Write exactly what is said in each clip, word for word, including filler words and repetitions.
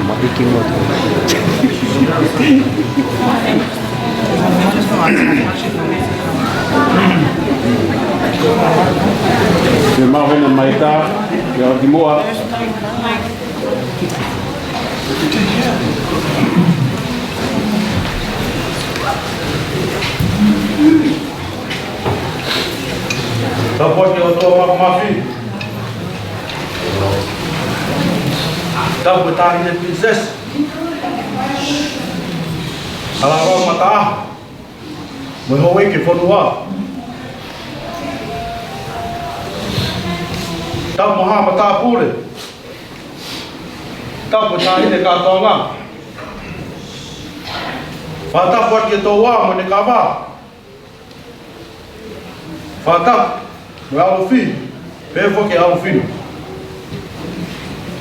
Maʻiki mo. Ke mau hena mai tā, ke ʻalu ki muʻa. Tapu ki he ʻOtua Māfimafi. Tapu ki he Taʻahine Pilinisesi. Alava mata. Mo e houʻeiki ʻo e fonua. Tapu mo e haʻa matāpule. Tapu ki he Taʻahine Kātoanga. Fakatapu atu ki he Touʻa mo ʻene kava. Fakatapu mo e ʻalofi, pehē foki ki he ʻalofi.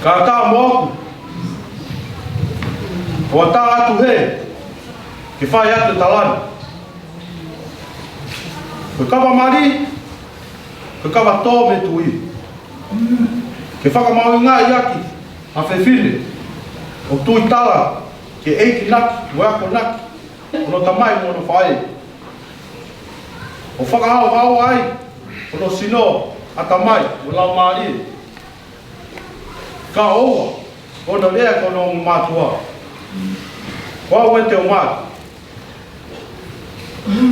Kātaki mo ʻoku ou ʻatā atu hē ke fai atu e tala ni. Ko e kava mali, ko e kava tō mei he tui. Ke fakamahuʻingaʻi ʻaki ha fefine ʻoku tuitala ki he ʻeikinaki mo e akonaki ʻo hono tamai mo hono faʻē. ʻO fakahaohaoa ai hono sino, ʻatamai mo e laumālie. Ka ʻoua ʻe lea ki hono ongo mātuʻa. Ko au ē te u mali.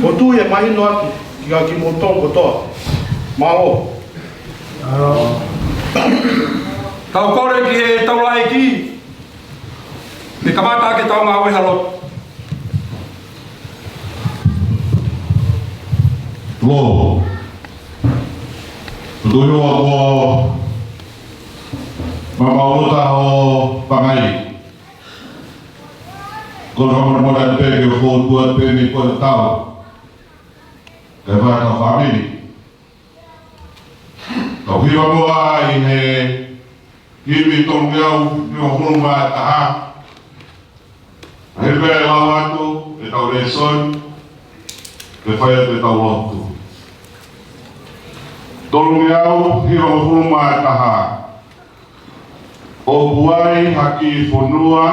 Ko e tui ʻe mahino atu kia kimoutolu kotoa. Mālō. Tau kole ki he taulaʻeiki ke kamata ʻaki ʻetau ngāue ʻa e lotu. Lō. Tuʻu ʻi he ʻofa ʻo e maama ʻo e lotu ʻo Pangai. Ko e fakamolemole pē ke u fokotuʻu pē mei he kole tau. Ke fai ha fāmili. Tau hiva muʻa ʻi he himi tolungeau nimangofulu mā taha. ʻA ia pea lau atu ʻetau lēsoni, pea fai atu ʻetau lotu. Tolungeau nimangofulu mā taha. ʻOku ai ha kiʻi fonua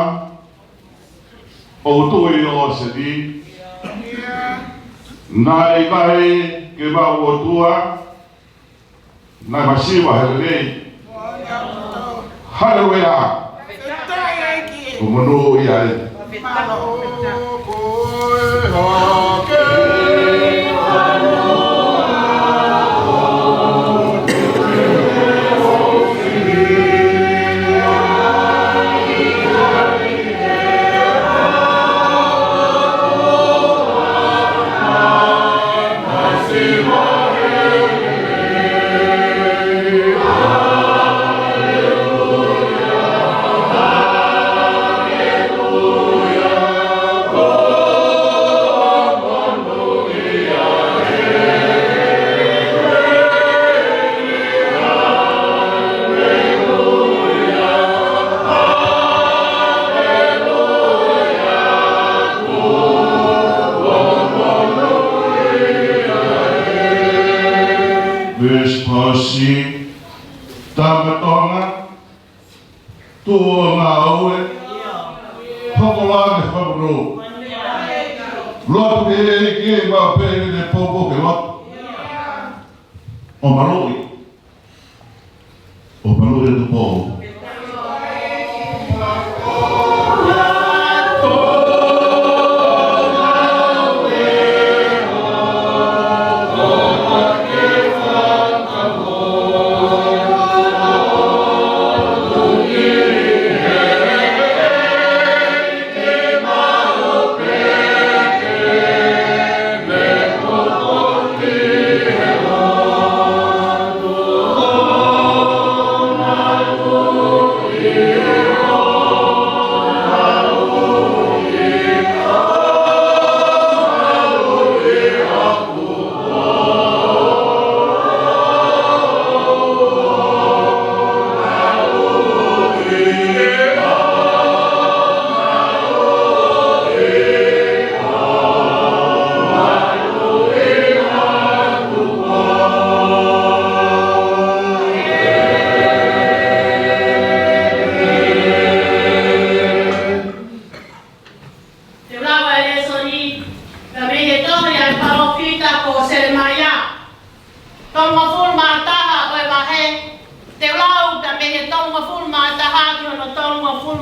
ʻoku tuʻu ʻi ʻōseni, naʻe ʻikai ke maʻu ʻOtua, naʻe masiva he lelei. Haleluia. Ko e monū ia ē. Verse fourteen. Tama Tonga, tuʻu ʻo ngāue, hoko lā ke fakamonū. Lotu ki he ʻEiki, mau pehē ʻi he poupou ke lotu. ʻO maluʻi. ʻO maluʻi ʻa e tupou.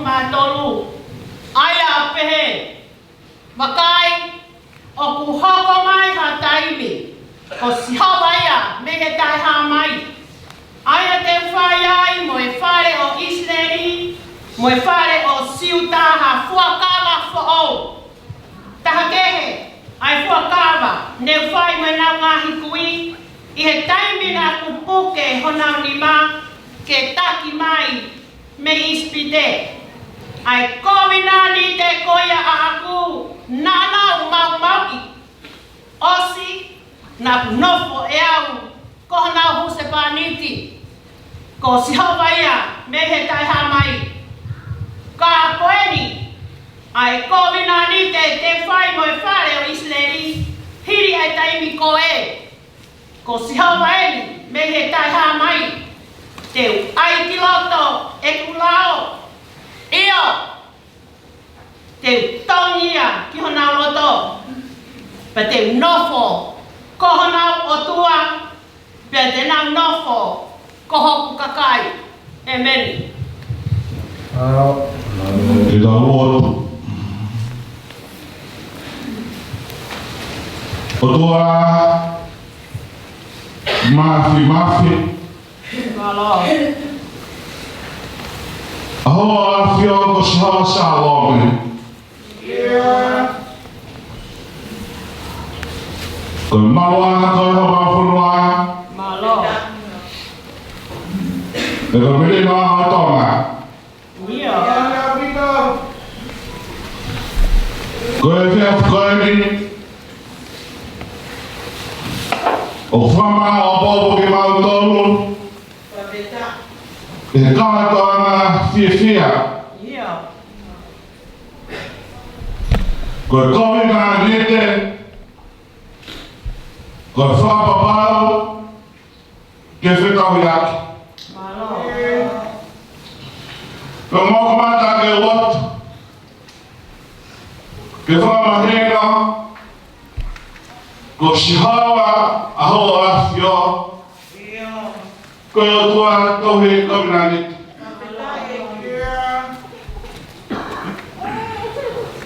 mā tolu. ʻA ia ʻoku pehē: Vakai, ʻoku hoko mai ha taimi, ko Sihova ia mei he Taʻehāmai, ʻa ia te u fai ai mo e fale ʻo ʻIsileli mo e fale ʻo Siuta ha fuakava foʻou. Taha kehe ʻa e fuakava ne u fai mo ʻenau ngaahi kui, ʻi he taimi naʻa ku puke honau nima ke taki mai mei ʻIsipite, ʻa e kovinānite ko ia ʻaʻaku naʻa nau maumauʻi, ʻosi naʻa ku nofo ʻe au ko honau husepāniti, ko Sihova ia mei he Taʻehāmai. Ka ko eni ʻa e kovinānite te u fai mo e fale ʻo ʻIsileli hili ʻa e taimi ko ē, ko Sihova eni mei he Taʻehāmai, te u ʻai ki loto ʻeku lao, ʻio, te u tongi ia ki honau loto, pea te u nofo ko honau ʻOtua, pea te nau nofo ko hoku kakai. ʻEmeni. Ke tau lotu. ʻOtua Māfimafi, ʻa hoʻo ʻAfio ko Sihova Sālome, ko e maluʻanga ko ē homau fonua, pea ko e melino ʻa Tonga. Ko e efiafi ko eni, ʻoku fakamāʻopoʻopo kimautolu ʻe he kātoanga fiefia. Ko e kovinānite, ko e fakapapau ke fetauhiʻaki. Mālō. Pea mau kamata ke lotu, ke fakamahino ko Sihova ʻa hoʻo ʻAfio, ko e ʻOtua tohi kovinānite.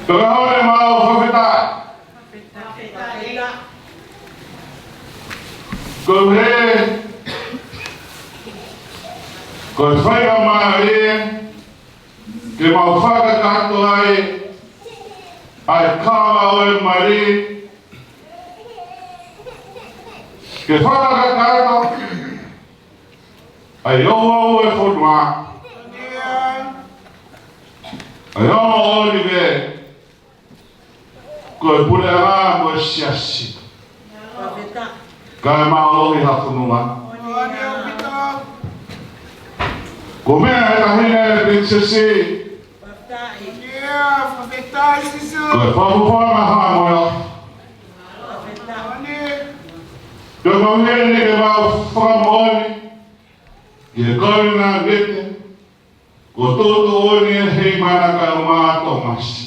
Pea ko e hā ʻemau fakafetaʻi? Koeʻuhi ko e faingamālie ke mau fakakakato ai ʻa e kava ʻo e mali, ke fakakakato ʻa e ouau ʻo e fonua, ʻa e ongo ʻōlive, ko e puleʻanga mo e siasi, kae mālohi ha fonua. Ko e meʻa ʻa e taʻahine pilinisesi, ko e fakafofonga ha mo ia. Pea mau heni ke mau fakamoʻoni ki he kovinānite kuo tuʻutuʻuni ʻe Heimana kae ʻumaʻā Tōmasi.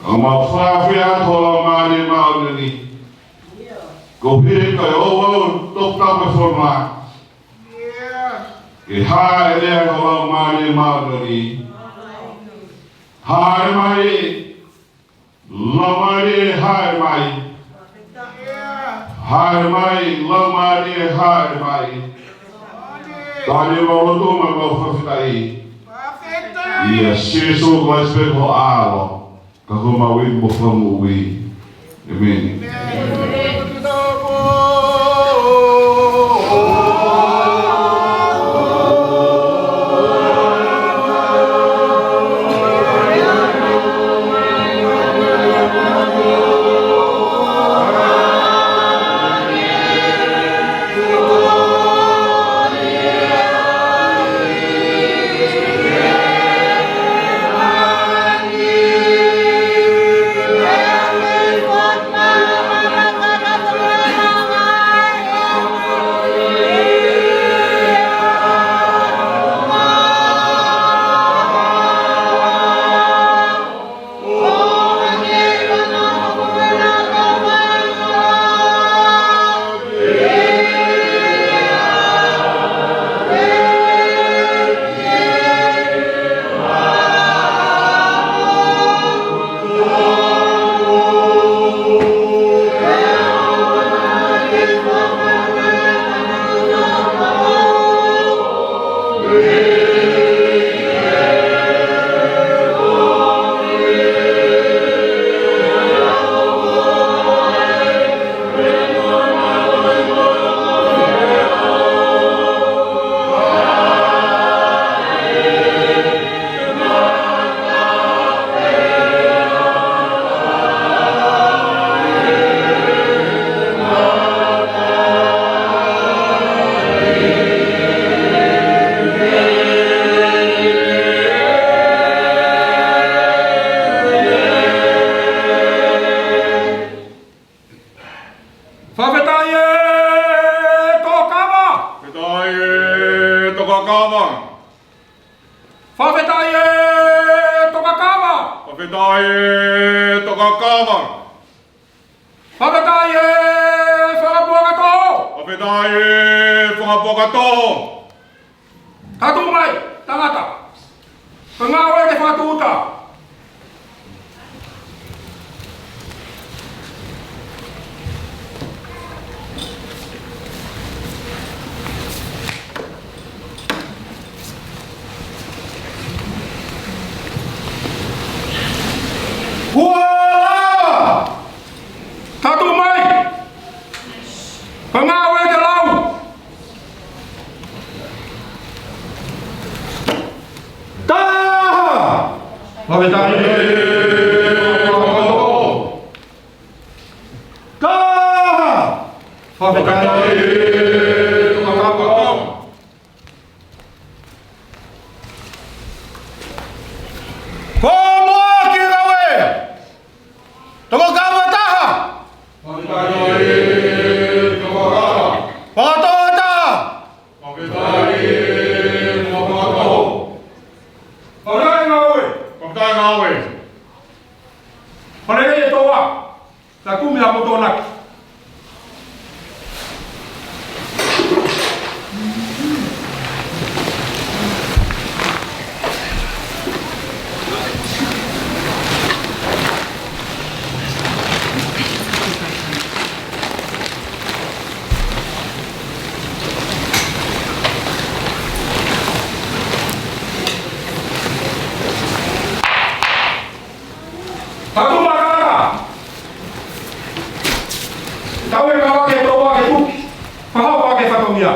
Ka mau fakaafeʻi atu ho Laumālie Māʻoniʻoni, koeʻuhi ko e ouau toputapu ʻo e fonua, ke hāʻele ai ho Laumālie Māʻoniʻoni. Hāʻele mai, Laumālie, hāʻele mai. Hāʻele mai, Laumālie, hāʻele mai. Tali mau lotu mo ʻemau fakafetaʻi ʻia Sīsū Kalaisi pē ko ho ʻAlo, ka ko homau ʻEiki mo Fakamoʻui. ʻEmeni. ʻAi e tokakava. Fakafetaʻi e fakapuakatoho. Fakafetaʻi e fakapuakatoho. Tatu mai, tangata. Ka ngāue ke fakatūʻuta. Kuo lava! Tatu mai! Ka ngāue ke lau! Taha! Fakafetaʻi. Taha! Fakafetaʻi. Ko Moaki Raue. Tokakava taha. Fakatō taha. Fakafetaʻi Ngāue. Fakafetaʻi Ngāue. Fale e toa. Takumi a Motonaki. Tatu makaka. Tau e ngāue ke tō ake tuki. Paha ake fatongia.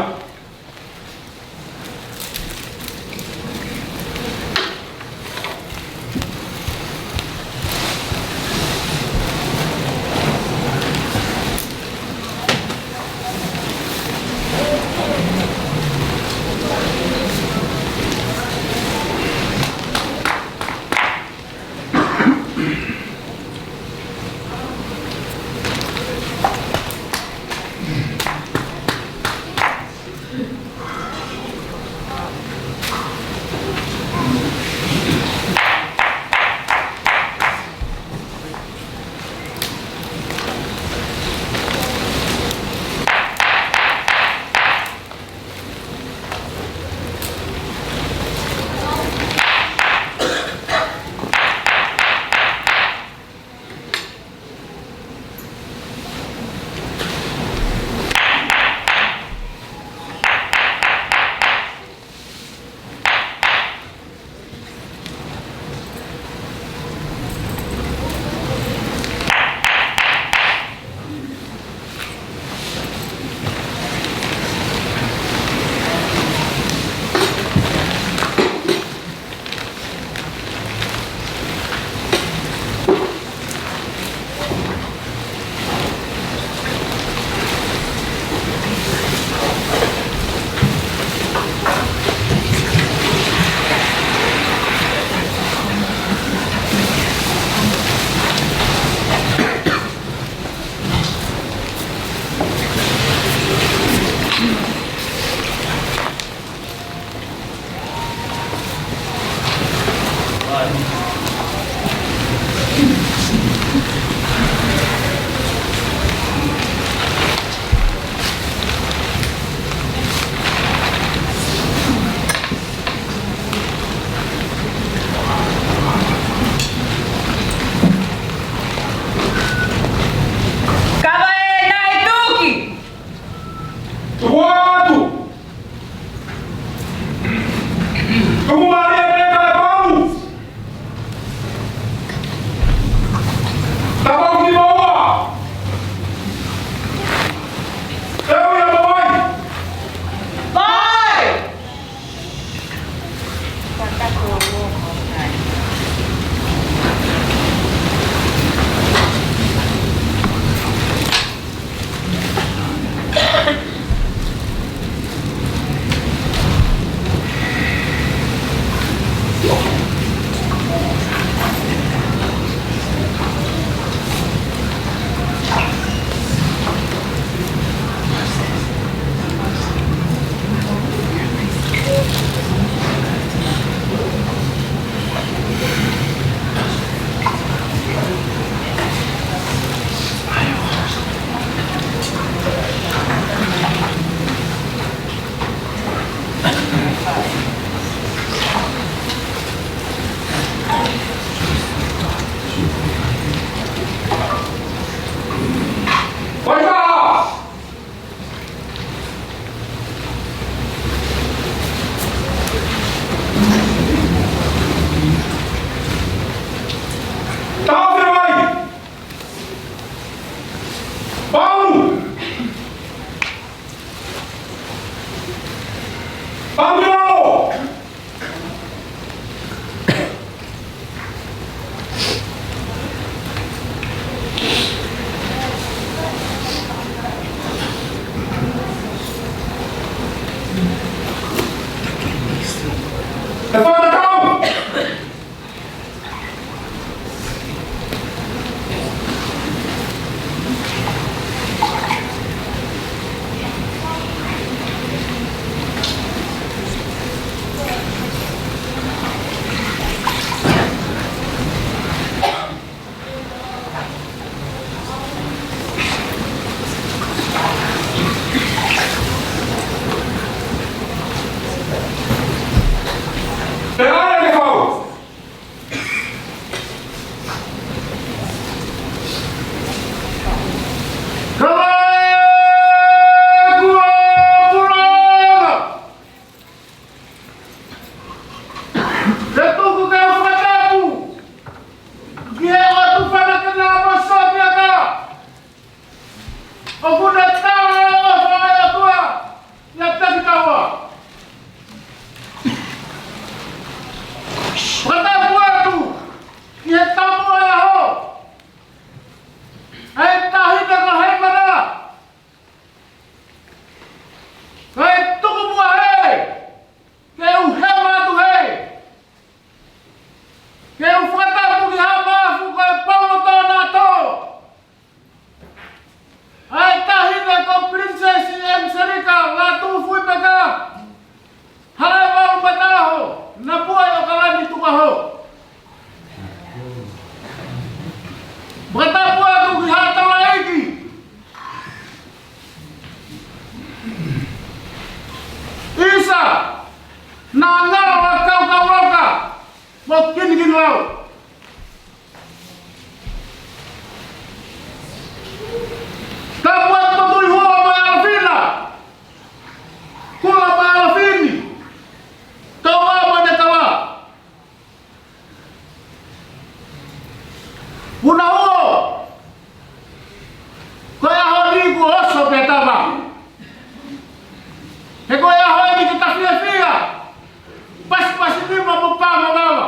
Kava e naʻe tuki. Tuku atu. Tuku mālie pē kae pau. Tapau ki maua. Teu ia mo vai. Vai. Pangirao! E fānau! Pea ʻalu ke fau. Kalae kuo pulanga. Te u tuku ke u fakatapu ki he ʻotu fana ke na mo sotiaka. ʻOku ne tala ʻo fai ʻa e ʻOtua ʻiate kitaua. Fakatapu atu ki he taumuʻa ʻo e ʻaho. ʻA e taʻahine ko Heimana. Kae tuku muʻa hē, ke u hema atu hē. Ke u fakatapu ki Haʻa Maʻafu ko e Paulo Toʻonato. ʻA e taʻahine ko Princess Angelika Lātūfuipeka Halaevalu Mataʻaho, Napuai ʻAokalani Tukuʻaho. Fakatapu atu ki Haʻa Taulaʻeiki ʻIsa Naʻangala Kaukauloka mo Kinikinilau. Tapu atu Tuʻi Hua mo e ʻAlafina, Kula mo e ʻAlafini, Toa mo e Nekala. Puna Huo, ko e ʻaho ni kuo oso pea tava. He ko e ʻaho eni ke ta fiefia, pasipasi nima mo pā mavava.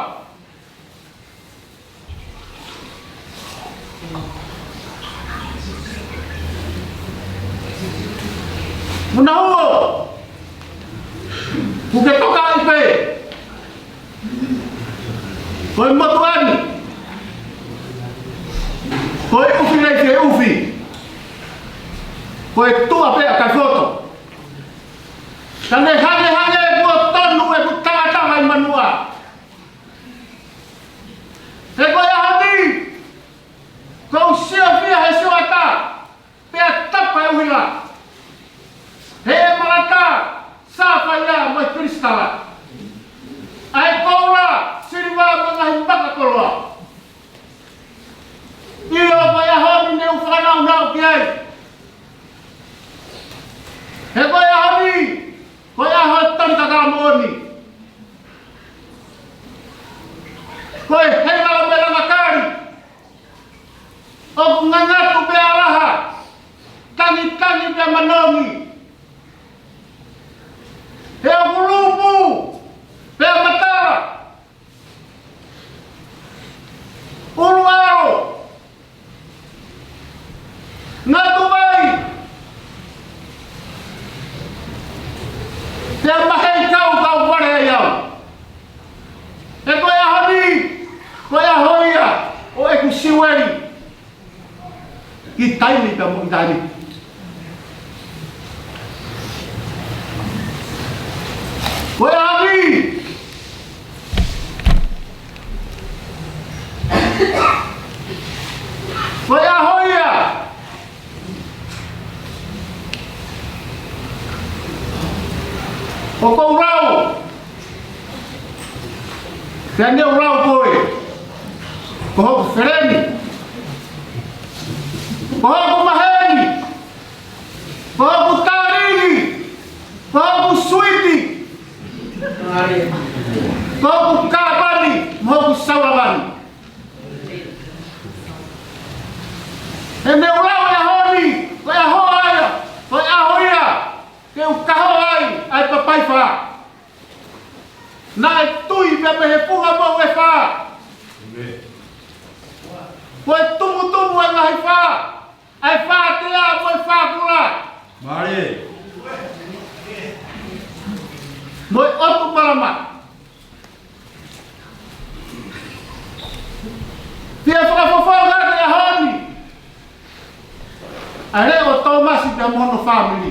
Puna Huo, kuo ke tokaʻi pē. Ko e motuʻa ni, ko e ʻufi lei ke ʻufi, ko e tuʻa pē ʻa Kaifoto. Ka ne hangehangē kuo tonu ʻeku tangatanga ʻi Manuʻa. He ko e ʻaho ni, kuo u siofia he sioʻata, pea tapa e ʻuhila. He ʻemalata, sāfaia mo e kilisitala. ʻA e koula, siliva mo e ngaahi makakoloa. ʻIo, ko e ʻaho ni ne u fakanaunau ki ai. He ko e ʻaho ni, ko e ʻaho e tali kakala moʻoni. Ko e hela mo e langa kali. ʻOku ngangatu pea laha, tangitangi pea manongi. He ʻoku lupu pea matala, ʻulu ʻalo, ngatu vai, pea mahei kau kau vale ai au. He ko e ʻaho ni, ko e ʻaho ia ʻo ʻeku siueli. Ki taimi pea mo ki taimi. Ko e ʻaho ni, ko e ʻaho ia ʻoku ou lau, pea ne u lau koe ko hoku feleni, ko hoku maheni, ko hoku talili, ko hoku suiti, ko hoku kāpani, mo hoku saulavani. He ne u lau e ʻaho ni, ko e ʻaho ia, ko e ʻaho ia ke u kaho ai ʻa e papaifā. Naʻe tui pē mei he funga moʻui ʻe fā. Ko e tumutumu ʻa e ngaahi fā, ʻa e fā tea mo e fā kula. Mālie. Mo e ʻotu malama. Pea fakafofonga ʻa e ʻaho ni ʻa e leʻo ʻo Tōmasi pea mo hono fāmili.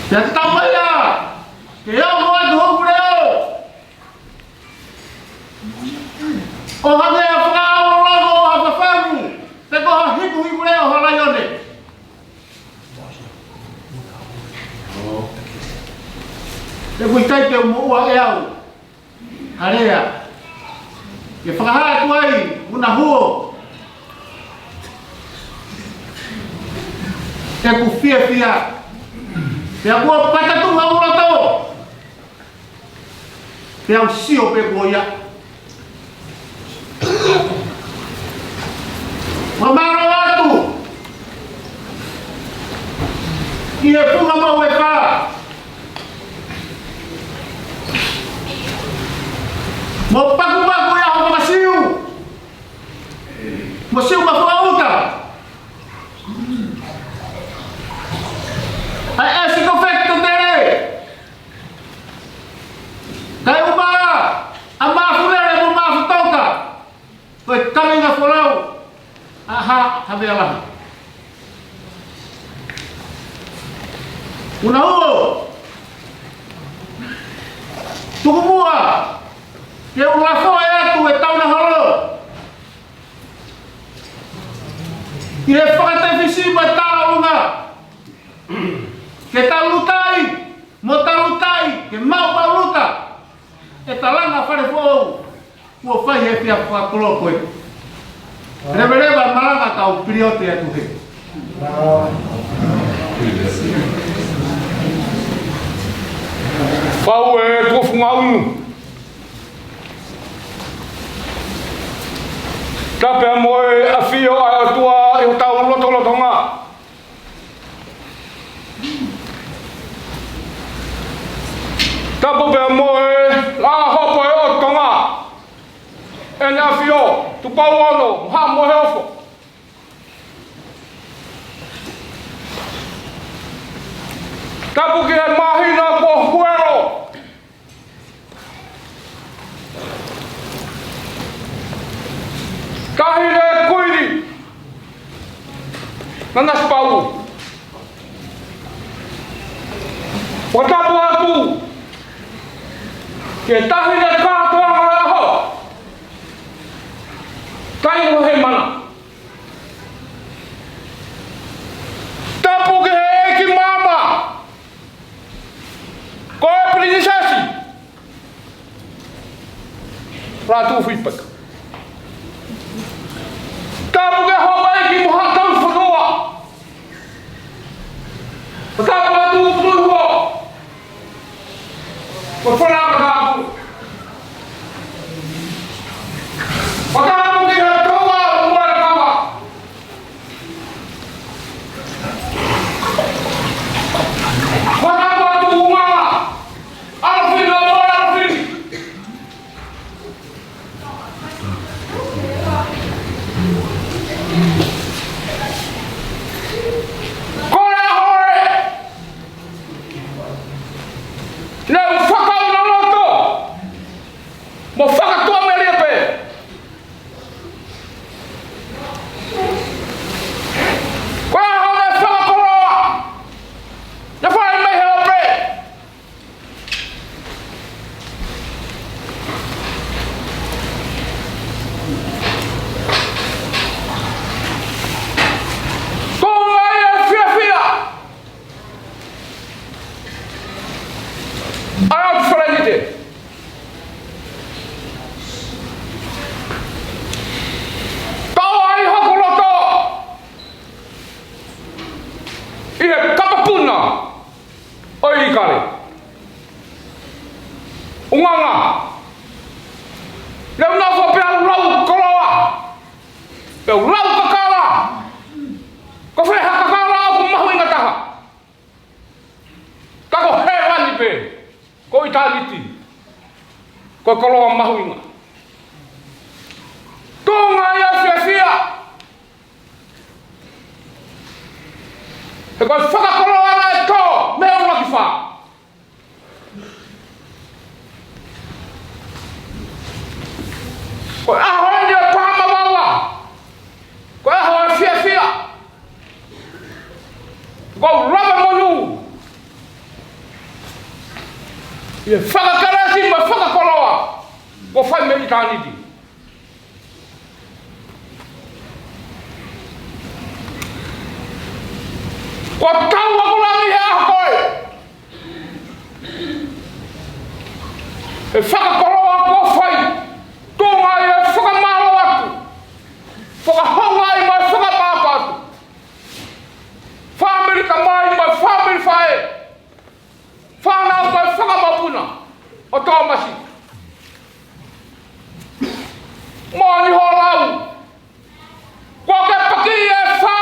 Pea tatau ai ke ʻoatu hoku leʻo ʻo hangē ha fakaʻaulongo ʻo ha fafangu, pe ko ha hikuhiku leʻo ʻo ha laione. He ʻoku ʻikai ke u moʻua ʻe au ha lea ke fakahā atu ai ʻeku huo, ʻeku fiefia. Pea kuo patatuʻu hoku loto, pea u sio pē kuo ia. Fakamālō atu ki he funga moʻui ʻe fā. Mo pakupaku ia ho fanga Siu, mo Siu Mafoa ʻUta, ʻa e ʻEsiko Fekitotele, kae ʻumaʻā ʻa Mafulele mo Mafutoka, ko e kaveinga folau ʻa Ha-, Havea Lahi. ʻUnaua, tuku muʻa ke u lafoa atu e tauna holo ʻi he fakatefisi mo e tāʻolunga, ke tau lutaʻi, mo tau lutaʻi, ke maʻu maʻuluta e talanga fale foʻou kuo fai he efiafi fakakoloa ko ē. Leveleva malanga kau piliote atu he. Pau e tuʻa funga unu. Tapu pea mo e ʻafio ʻa e ʻOtua ʻi hotau lotolotonga. Tapu pea mo e Laʻā Hopo ʻo Tonga, ʻEne ʻAfio, Tupou Ono, Haʻa Moheofo. Tapu ki he māhina kuo huelo, Taʻahine Kuini Nanasipauʻu. Fakatapu atu ki he Taʻahine Kātoanga ʻo e ʻAho, Taingoheimana. Tapu ki he ʻEiki Maama, ko e Pilinisesi Lātūfuipeka. Tapu ki he houʻeiki mo haʻa tauhi fonua. Tapu atu ki he houʻeiki. Ko e fala ka tapu. Ko e tapu ki he Tonga mo e kava. Ko e tapu atu ki he ʻAlafini mo e ʻAlafini. Ko e ʻaho ē, ne u fakaʻuta loto mo fakatuʻamelie pē. Ko e ʻaho ne fakakoloa, ne fai mei he ope. Ko e ʻuhinga ia e fiefia ʻa e ʻOtu Falanite. Kau ai hoku loto ʻi he kapapuna ʻo e ʻIkale. ʻUnganga. Leu nofo pea u lau koloa, pea u lau kakala. Ko fē ha kakala ʻoku mahuʻinga taha? Ka ko hēvani ʻo e koloa mahuʻinga. Tuʻunga ʻi he fiefia. He ko e fakakoloa naʻe tō mei he ʻuluaki fā. Ko e ʻaho eni ʻo e Pāmavaua. Ko e ʻaho ʻo e fiefia. Ko e lava monū ʻi he fakakelesi mo e fakakoloa kuo fai mei ʻitāniti. Kuo tau ʻa langi he ʻaho ko ē. ʻE fakakoloa kuo fai, tuʻunga ʻi he fakamālō atu, fakahoungaʻi mo e fakamālō atu. Fāmili tamai mo e fāmili faʻē, fānau mo e fakamapuna ʻo Tōmasi. Moʻoni hoʻo lau, kuo ke paki e fā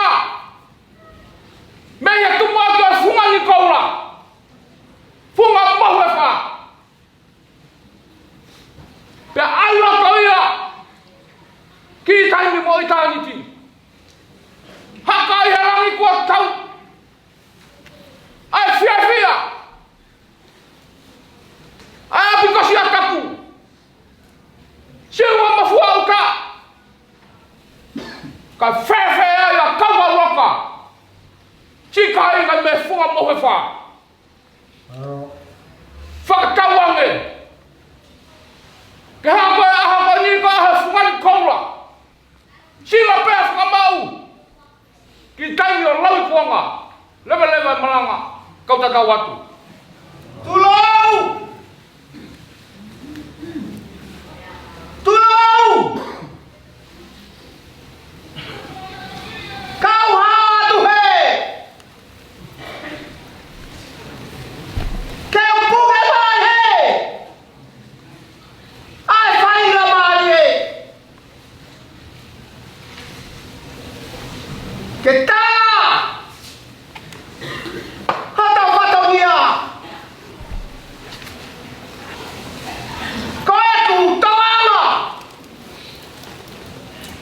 mei he tumuʻaki ʻo e fungani koula, funga mohu e fā. Pea ʻai loto ia ki taimi mo ʻitāniti. Haka ʻi he langi kuo tau ʻa e fiefia, ʻa e ʻapi ko Siatapu, Silva mo Fuaʻuta, kae fēfē ai ʻa Kaualoka, Sikainga mo e funga mohu e fā. Fakatauange ke hanga ko e ʻaho ko eni ko e ʻaho e fungani koula. Sila pē ʻa e fakamaau ki taimi ʻo lauikuonga. Leveleva e malanga, kau tatau atu. Tulou! Tulou! Kau hā atu hē! Ke u puke mai hē! ʻAi fai la mai hē! Ke tā! Hata fatongia! Ko ʻeku tauanga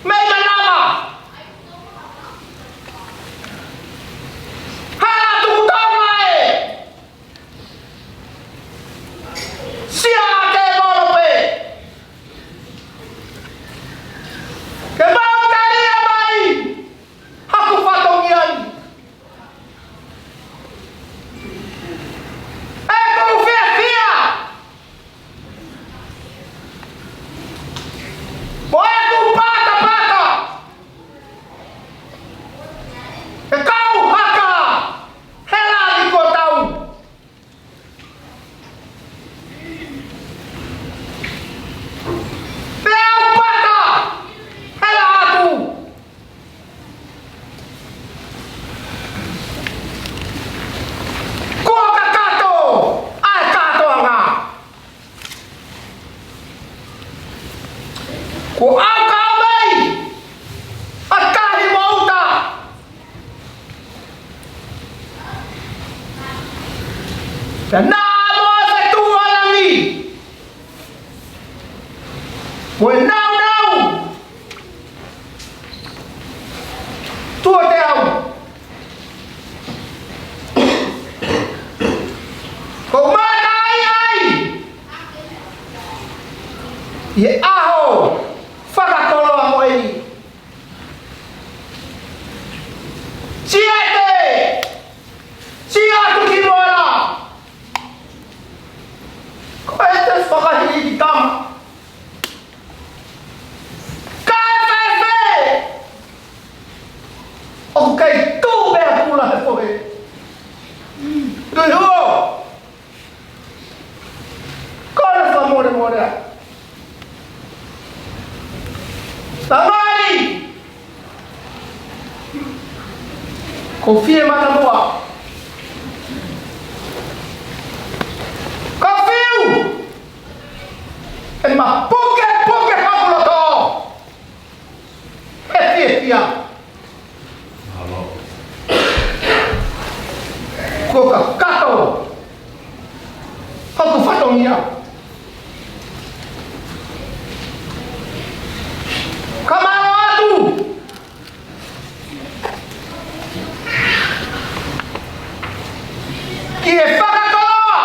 mei Manama. Hala tuku Tonga ē. Sia ke molo pē. Ke mau talia mai haku fatongia ni. ʻEku fiefia. Mo ʻeku patapata. ʻE kau haka he langi kuo tau. Pea u pata he la atu. Kuo kakato ʻa e kātoanga. Kuo ʻaukai mai ʻa Tahi mo ʻUta. Pea naʻa mo e fetuʻu ʻa langi. Mo e naunau. Tuʻo teau. Ko mata ai ai. ʻI he ʻaho fakakoloa mo eni. Siate. Sia atu ki mola. Ko e te fakahiki tama. Kae fēfē. ʻOku kei tuʻu pē ʻa Pula he fohe. Tui huo. Kona fakamolemole. Tamai. Ko fie mata mua. Ko fiu. ʻE mapuke puke haku loto. ʻE fiefia. Kuo kakato haku fatongia. ki he fakakoloa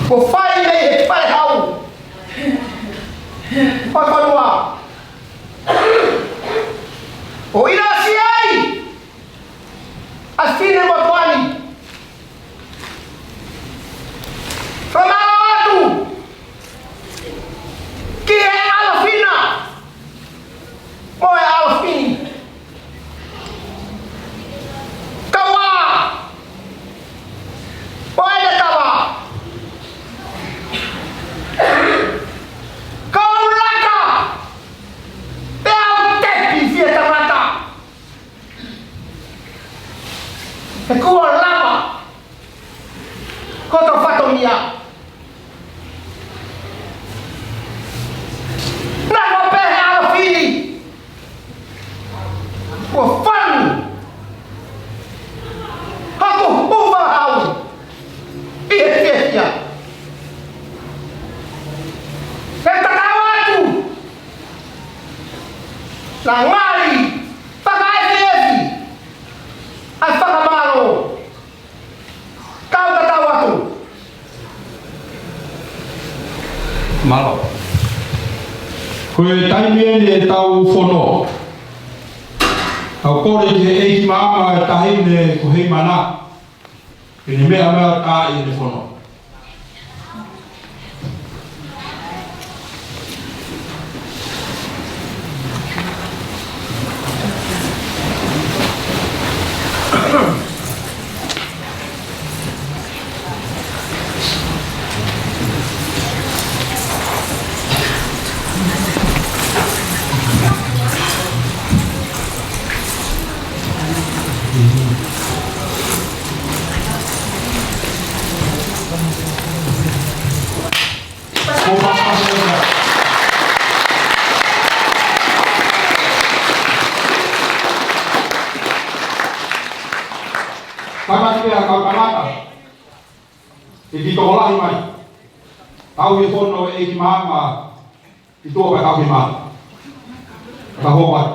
kuo fai mei he Falehau ʻo e fonua, ʻo ʻinasi ai ʻa e finemotuʻa ni. Fakamālō atu ki he ʻAlofina mo e ʻAlofine, Kauā mo ʻEne Kava, Koulaka, pea u tepi fie tangata. He kuo lava hoto fatongia. Naʻa pehē ʻa e ʻAlofine, kuo fanu hoku ʻū vahau ʻi he fiefia. He tatau atu, naʻa ngali fakaefiafi ʻa e fakamālō. Kau tatau atu. Mālō. Ko e taimi eni ʻetau fono. Tau kole ki he ʻEiki Maama ʻa e Taʻahine ko Heimana ke ne meʻa mai ʻo taaʻi ʻene fono. Tangata pea kau tangata, ʻe ki tokolahi mai. Tau ʻi he fono ʻEiki Maama, ʻi tuʻa pea tau ki mā. Ka hō mai.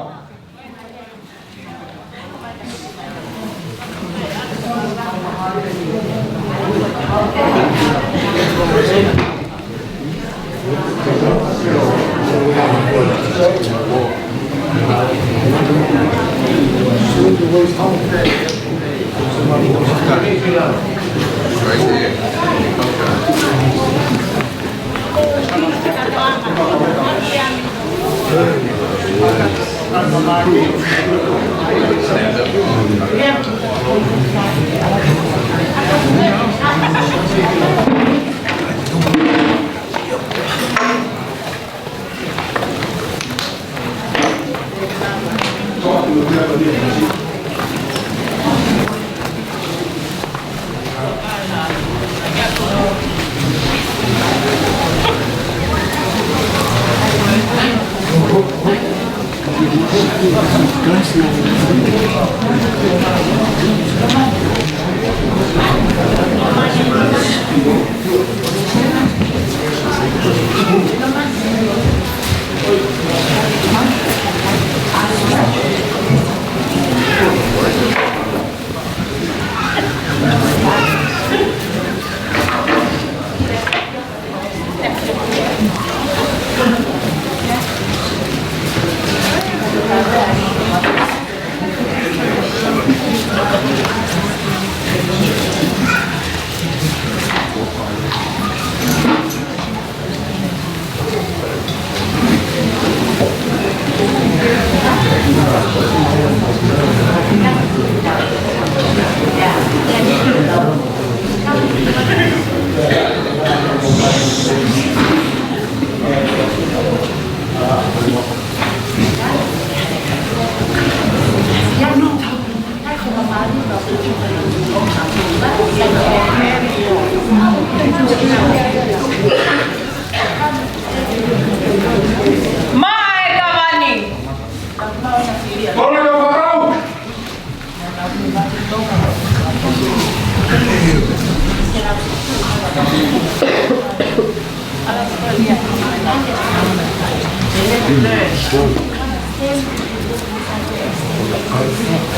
Maʻa e kava ni.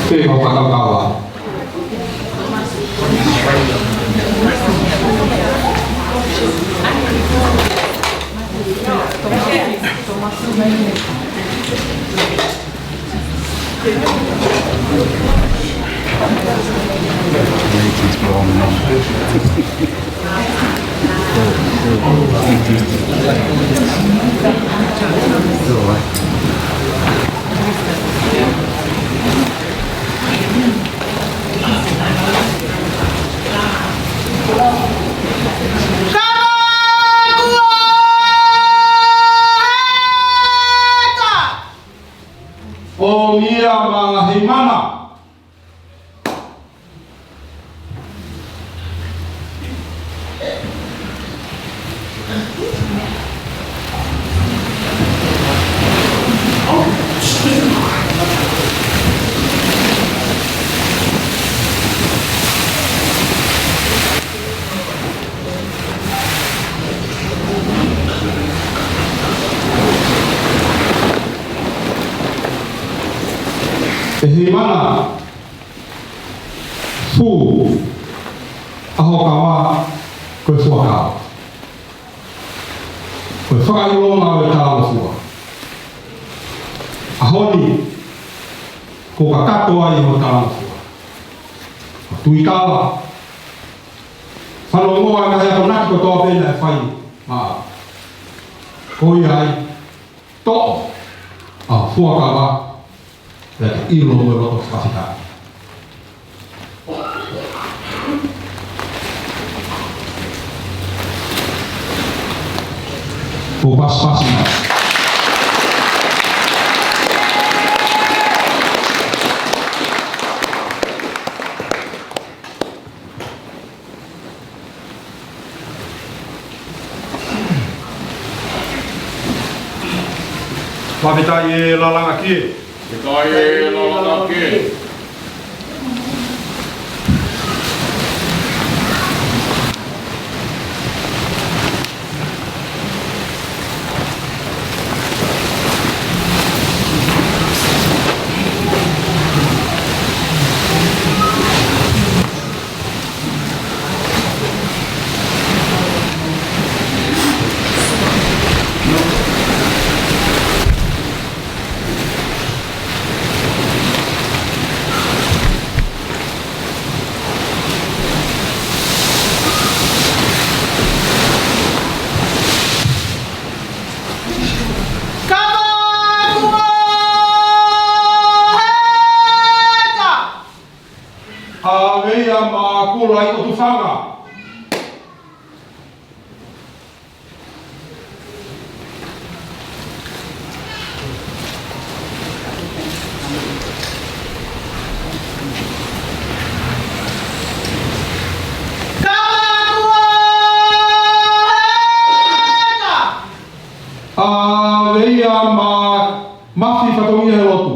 Pea mo fakakaukau. ʻOmai ia maʻa Heimana. ʻE Heimana, fū ʻa ho kava ko e fuakava. Ko e fakaʻilonga ʻo e talangofua. ʻAho ni, kuo kakato ai ho talangofua. Ko e tuʻi kava, fanongoa e ngaahi akonaki kotoa pē naʻe fai maʻau. Ko ia ai, toʻo ʻa e fuakava, pea ke ʻilo mo e loto fakafetaʻi. Kuo pasipasi mai. Fakafetaʻi e lalanga kie. Fakafetaʻi e lalanga kie. Kava kuo heka. ʻAve ia maʻa Kula ʻi ʻOtufanga. Kava kuo heka. ʻAve ia maʻa Mafi Fatongia he lotu.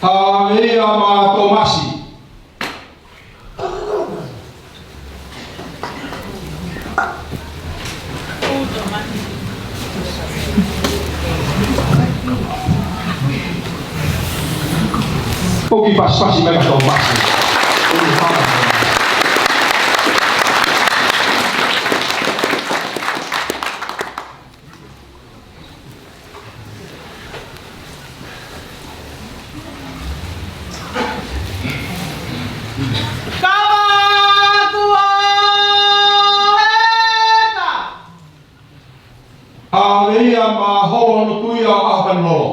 Haveia ma Tomasi. Poki pasipasi mai ka Tomasi. Haveia ma Holo Honotuia ʻo ʻAhopanilolo.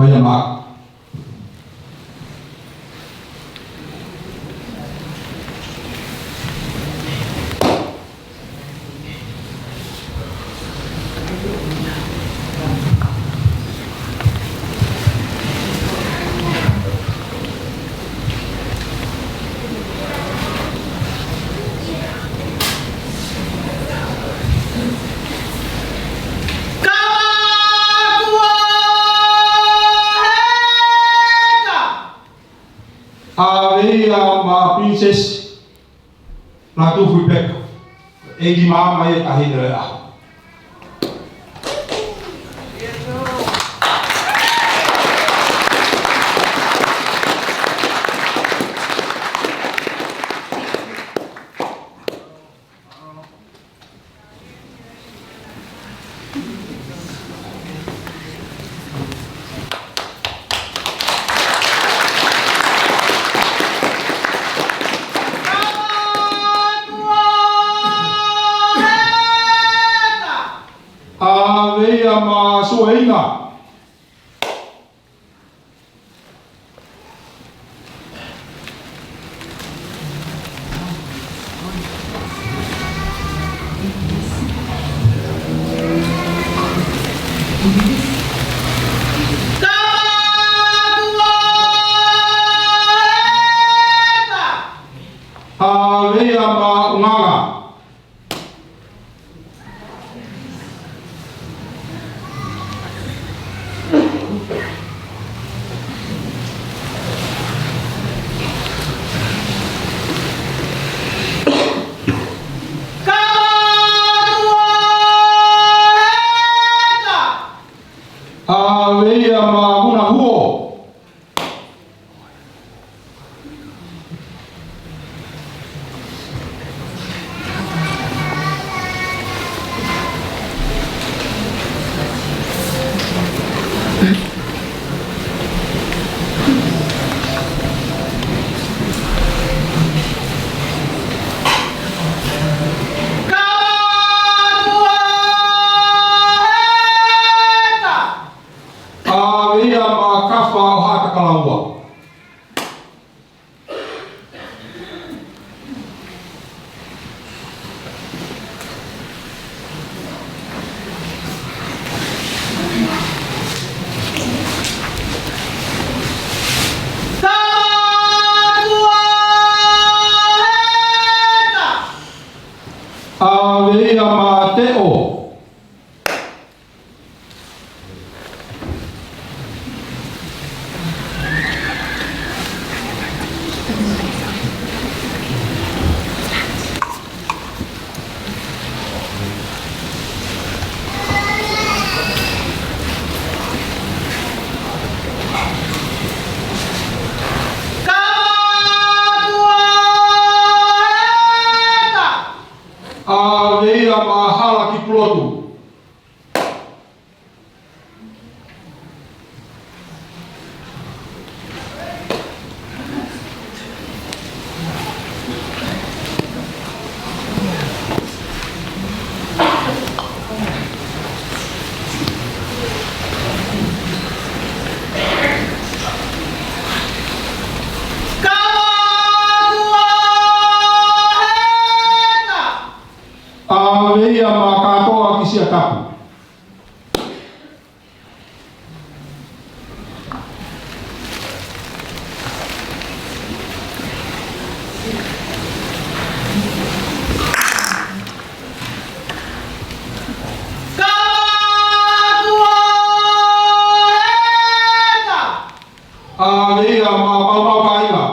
Mai ā ma. Haveia ma Princess Latufuipeka. ʻEiki ma mai e tahi le ʻaho. Haveia ma Sueina. Haveia ma Unanga. Haveia ma Vunahuo. Haveia ma Kafa ʻo Haʻatakalaua. Haveia ma Teʻo. ʻAve ia maʻa Hala ki Pulotu. Kava kuo heka. ʻAve ia maʻa Katoa ki Siatapu. Kava kuo heka. ʻAve ia maʻa Maumau Kāinga.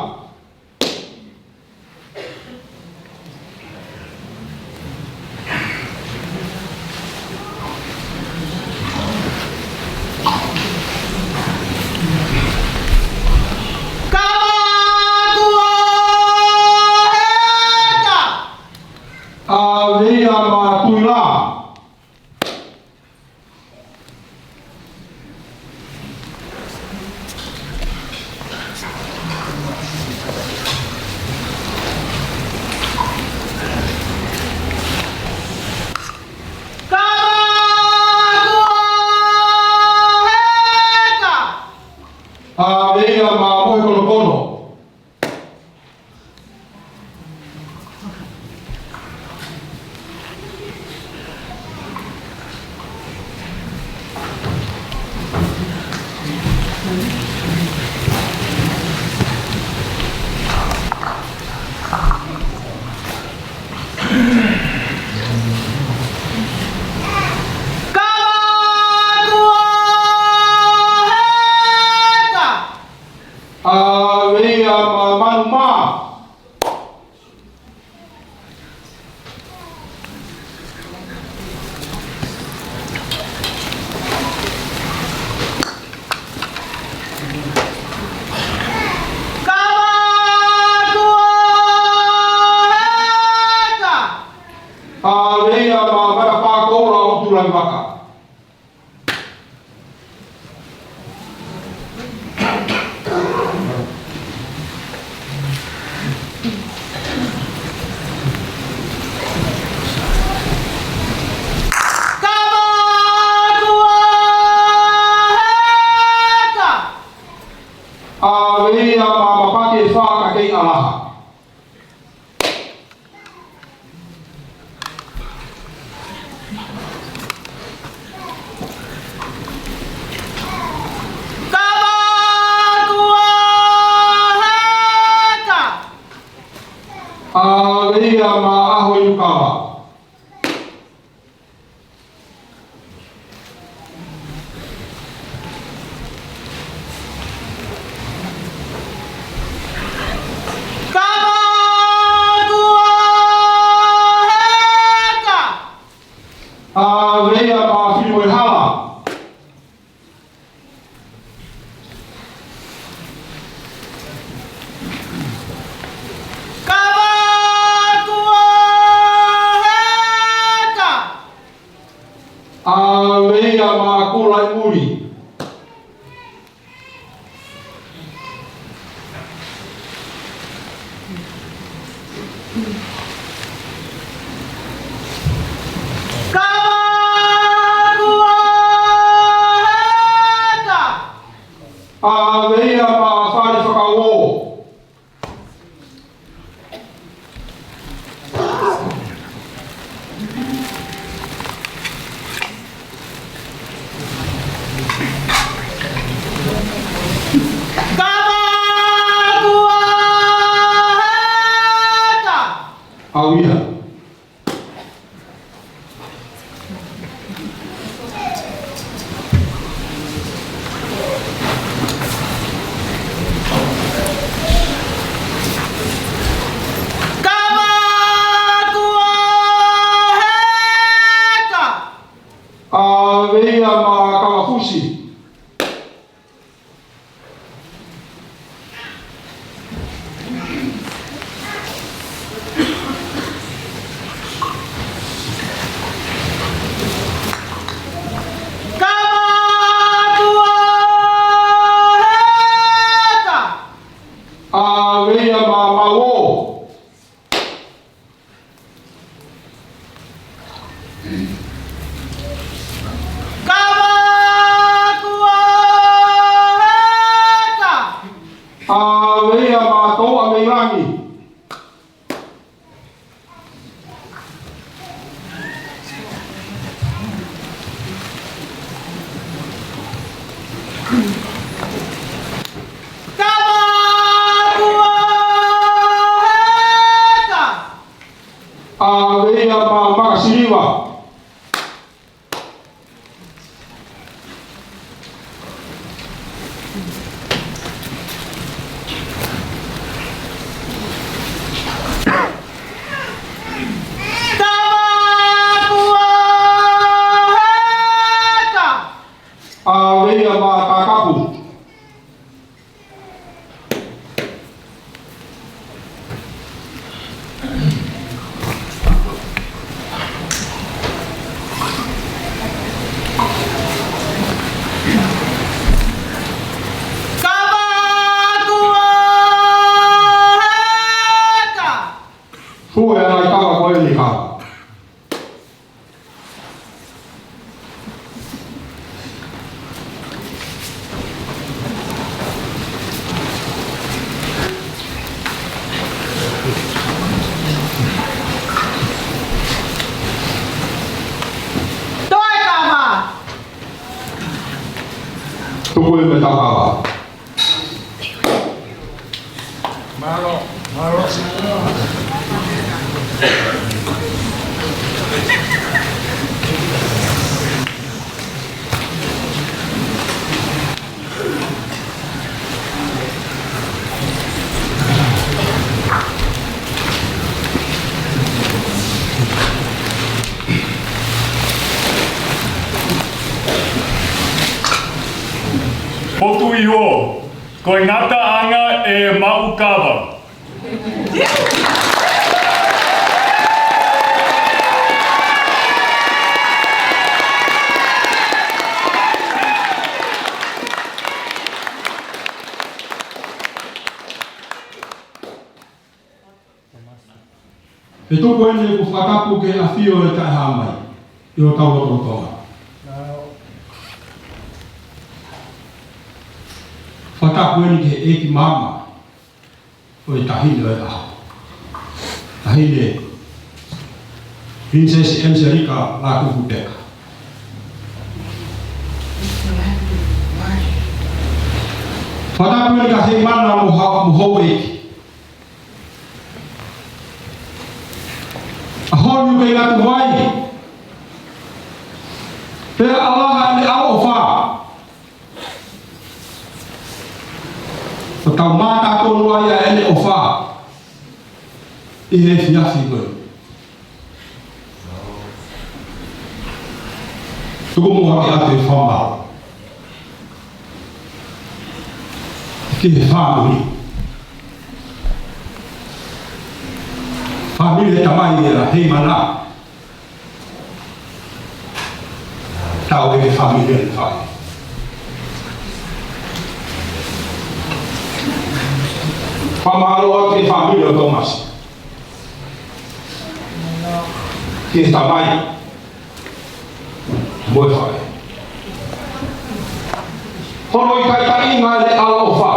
Kava kuo heka. ʻAve ia maʻa Tuila. Kava kuo heka. ʻAve ia maʻa Mohekonokono. Kava kuo heka. ʻAve ia maʻa Manumā. Kava kuo heka. ʻAve ia maʻa Matapā Koula ʻo Tulanivaka. Kava kuo heka. ʻAve ia maʻa Mapake Fā ka kei ʻAlaha. Kava kuo heka. ʻAve ia maʻa ʻAhoinukava. Kava kuo heka. ʻAve ia maʻa Filimoehala. Kava kuo heka. ʻAve ia maʻa Kulaʻimuli. Kava kuo heka. ʻAve ia maʻa Falefakauō. Kava kuo heka. ʻAve ia. Kava kuo Kava kuo heka. ʻAve ia maʻa Touʻa mei langi. Kava kuo heka. ʻAve ia maʻa Makasiliva. Kava kuo heka. ʻAve ia maʻa Kakapu. Kava kuo heka. Fua e ngaahi kava ko eni ka. Toe kava. Tuku e meʻa kava. Mālō, mālō. Potu iho, ko e ngataʻanga e maʻu kava. He tuku eni ʻoku fakatapu ki he ʻafio ʻa e Taʻehāmai ʻi hotau lotolotonga. Fakatapu eni ki he ʻEiki Maama ʻo e Taʻahine ʻo e ʻAho, Taʻahine Pilinisesi ʻEniselika Lātūfuipeka. Fakatapu eni kia Heimana mo ha-, mo houʻeiki. ʻAho ni ʻoku kei ngata ai pea ʻalaha ʻene ʻaloʻofa. ʻO tau mātā tonu ai ʻa ʻene ʻofa ʻi he efiafi ko eni. Tuku muʻa ke ʻoatu e fakamālō ki he fāmili. Fāmili ʻa e tamai ʻa Heimana. Tau e fāmili ʻa e fai. Fakamālō atu ki he fāmili ʻo Tōmasi. Ki he tamai mo e faʻē. Hono ʻikai taʻinga ʻene ʻaloʻofa.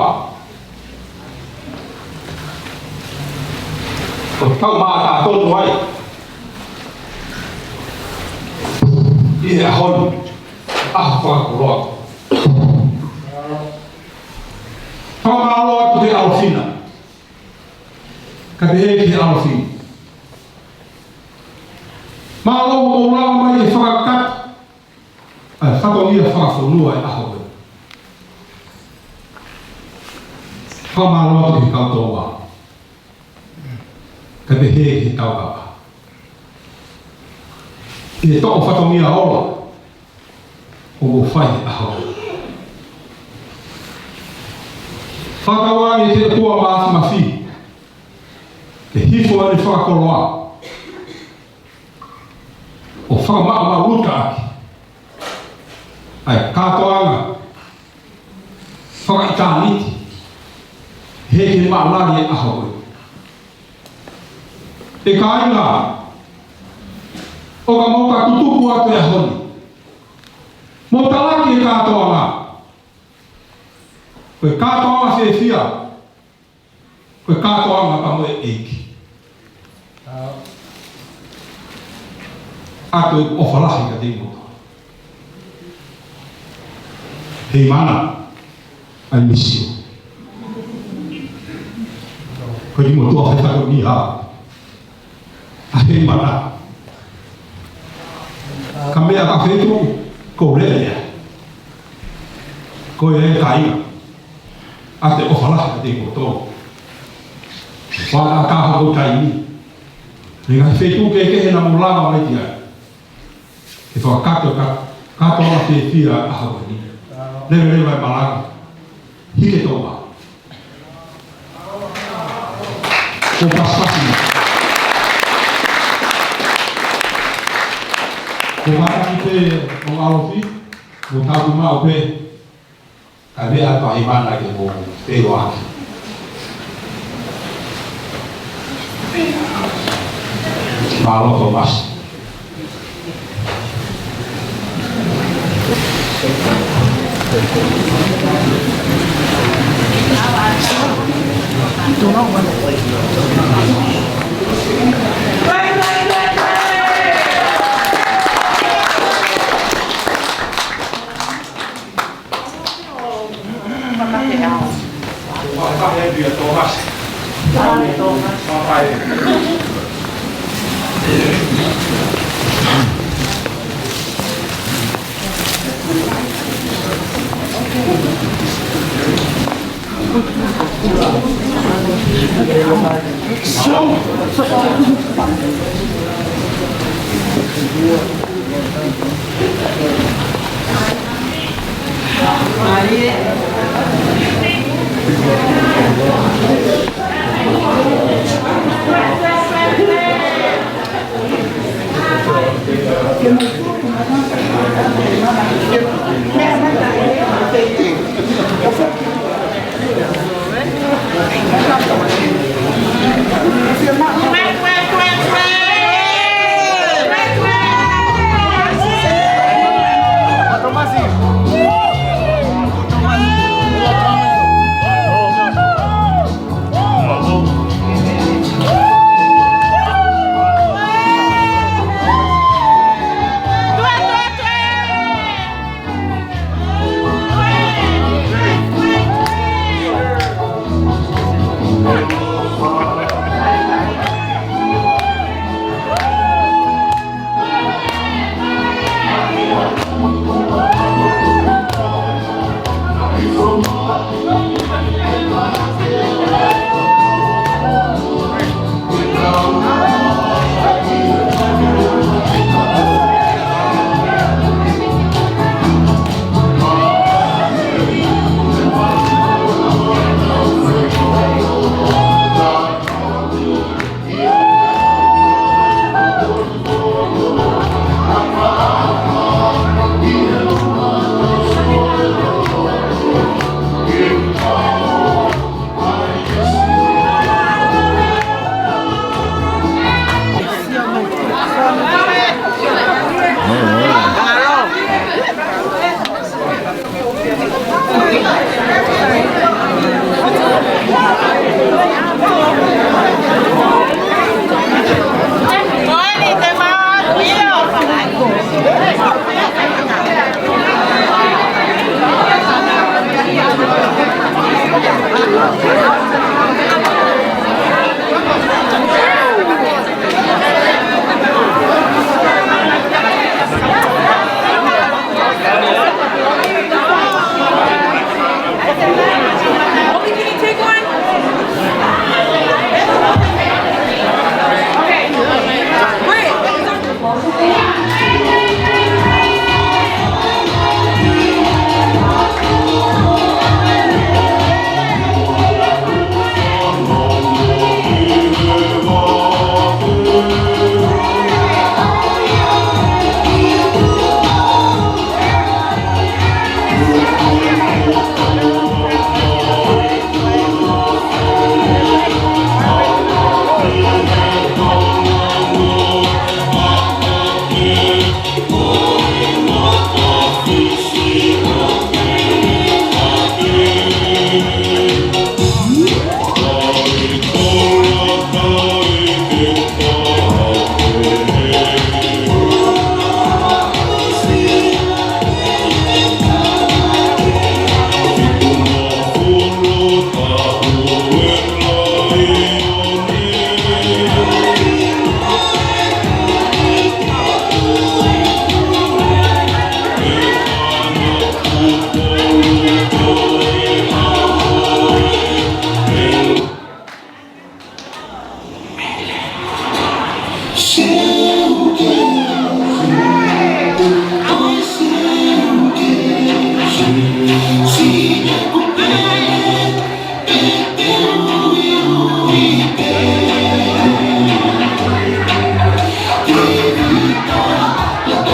ʻO tau mātā tonu ai ʻi he ʻaho ni, ʻaho fakakoloa. Fakamālō atu ki he ʻAlofina. Kae pehē ki he ʻAlofina. Mālō hoʻomou lava mai ke fakakakato ʻa e fatongia fakafonua ʻo e ʻaho ko eni. Fakamālō atu ki he kau tōʻonga. Kae pehē ki he taukapo. ʻI he toko fatongia ola ʻoku fai he ʻaho. Fakatauange ki he ʻOtua Māfimafi ke hifo ʻene fakakoloa ʻo fakamaʻumaʻuluta ʻaki ʻa e kātoanga fakaʻitāniti he ʻikai ke maʻalali e ʻaho ko ē. ʻE kāinga, ʻO ka mou ka tutuku atu he ʻaho ni, mou talaki e kātoanga. Ko e kātoanga fiefia. Ko e kātoanga pea mo e ʻEiki. ʻA ʻeku ʻofa lahi kiate kimoutolu. Heimana, I miss you. Ko kimoutolu ʻa e fatongia ʻa Heimana. Ka meʻa ka feituʻu, ko lele ia. Ko e kāinga. ʻA ʻeku ʻofa lahi kiate kimoutolu. Fakaʻatā hoko taimi. He ngaahi feituʻu kehekehe naʻa mou lava mai ki ai. Ke fakakakato ka, kātoanga fiefia ʻa e ʻaho ni. Leveleva e malanga. Hiki e toba. Ko pasipasi. Ko mātaki pē ʻo ʻalofi, mo tāku maʻu pē. Ka meʻa pē Heimana ke mou feʻiloaki. Mālō Tōmasi.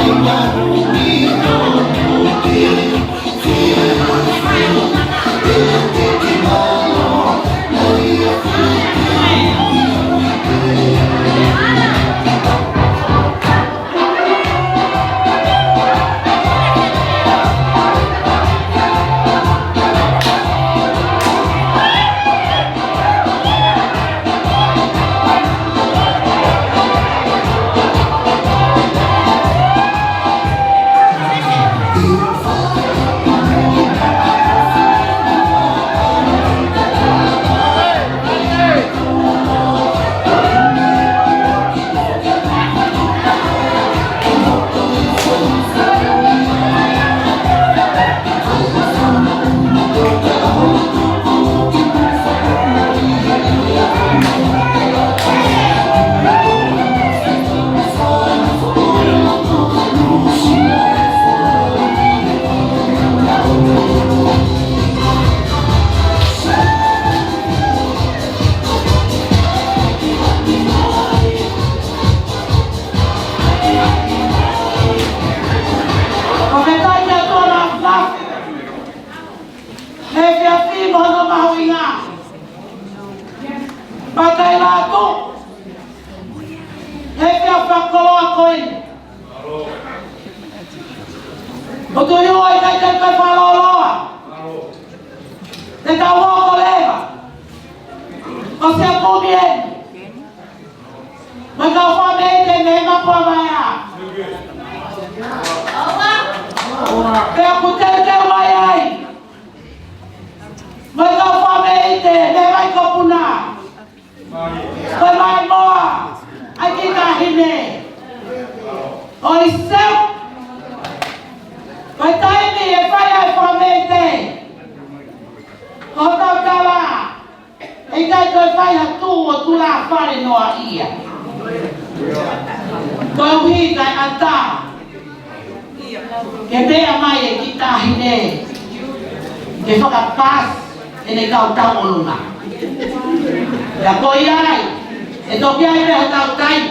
Fakafetaʻi ki he ʻOtua Lahi Fakahaofi, he efiafi mo hono mahuʻinga. Pea ʻikai lātū he efiafi fakakoloa ko eni. ʻOku ou tui ʻoku ʻikai ke fakalōloa. Te tau hoko leva ʻo Siakumi eni, mo e kau fāmili ʻi he Mapu ʻa Vaea. Pea ʻoku teuteu mai ai mo e kau fāmili ʻi he Vaikopuna, ko e Vaimoa ʻa e kiʻi taʻahine ʻo ʻIseu. Ko e taimi ʻe fai ai e fāmili ʻo hotau tala, ʻe ʻikai toe fai ha tuʻu ʻo tulafale noaʻia. Koeʻuhi kae ʻatā ke meʻa mai e kiʻi taʻahine ke fakapaasi ʻene kau tauʻolunga. Pea ko ia ai, ʻe toki ʻi ai pē hotau taimi.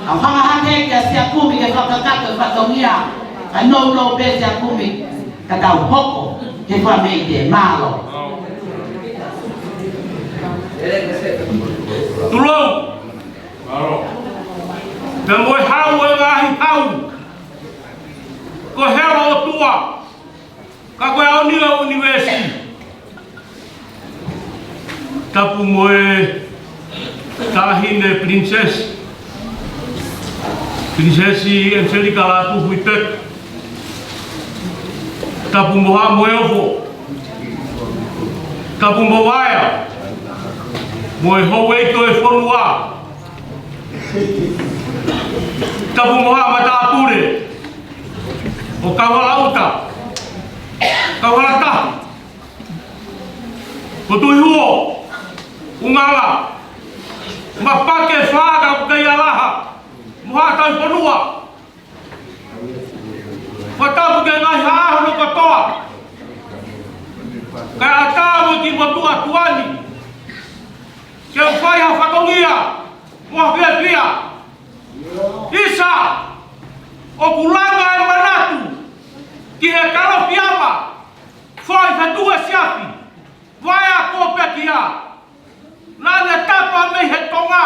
ʻOku hanga hake kia Siakumi ke fakakakato e fatongia, kae nounou pē Siakumi ka tau hoko he fāmili. Mālō. Tulou. Pea mo e hau ʻo e ngaahi hau, ko e hela ʻo e ʻOtua, ka ko e ʻaoni ʻo e ʻunivēsi. Tapu mo e taʻahine Pilinisesi, Pilinisesi ʻAniselika Lātūfuipeka. Tapu mo Haʻa Moheofo. Tapu mo Vaea, mo e houʻeiki ʻo e fonua. Tapu mo Haʻa Matāpule, ʻo Kauhalaʻuta, Kauhalataha, ko Tuʻihuo, Ungala, Mapake, Faka, Kukaia Laha, mo Haʻa Tauhi Fonua. Fakatapu ki he ngaahi haʻa hono kotoa, kae ʻatā mo e kiʻi motuʻa tuʻa ni ke u fai ha fatongia mo ha fiefia. ʻIsa, ʻoku langa e manatu ki he Kalofiama, foʻi fetuʻu ʻe siafi, Vaea ko Pekia. Naʻa ne tapa mei he tonga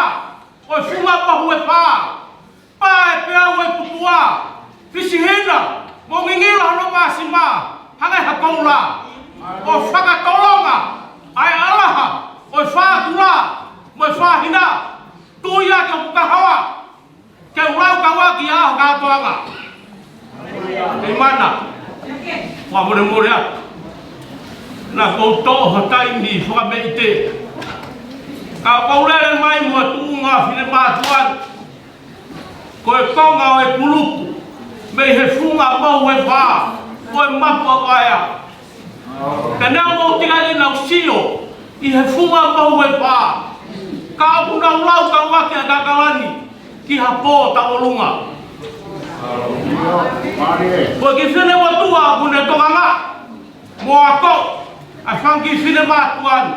ʻo e funga mohu ʻe fā, pā e peau ʻo e pupuʻa, fisihina mo ngingila hono māsima, hangē ha koula, ʻo fakatolonga ʻa e ʻalaha ʻo e fā kula mo e fā hina. Tui ā ke u kahoa, ke u lau kaua ki ʻaho kātoanga. Kei mana. Fakamolemole atu. Naʻa ku toʻo ha taimi fakameʻite. Ka ʻoku ou lele mai mo e tuʻunga finemātuʻa ni, ko e konga ʻo e kulupu mei he funga mohu ʻe fā, ko e Mapu ʻa Vaea. Ka naʻa mou ʻikai ke nau sio ʻi he funga mohu ʻe fā, ka ʻoku nau lau kaua ki ʻAkalani ki ha pō tauʻolunga. Ko e kiʻi finemotuʻa ʻoku ne tokanga mo ako ʻa e fanga kiʻi finemātuʻa ni,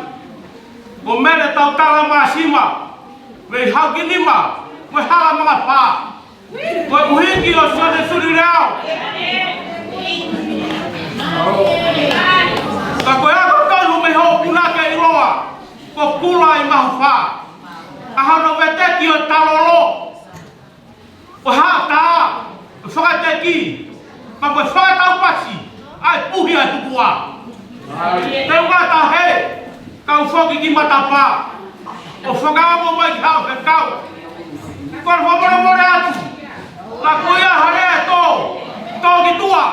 ko Mele Tautala Māsima, mei Haukinima mo e Halamangafā. Koeʻuhi ʻIo, Sione Sulileao. Ka ko e ako tonu mei hoʻo punake ʻiloa ko Kula ʻi Mahufa. ʻA hono veteki ʻo e talolo, ʻo e haʻatā, ʻo e fakateki, pea mo e fakataupasi ʻa e puhi ʻa e hukua. Te u ngata hē, kau foki ki matapā ʻo fakaongo mai ki haʻo fekau. Ko e fakamolemole atu, ka ko ia ha lea ʻe tō, tō ki tuʻa.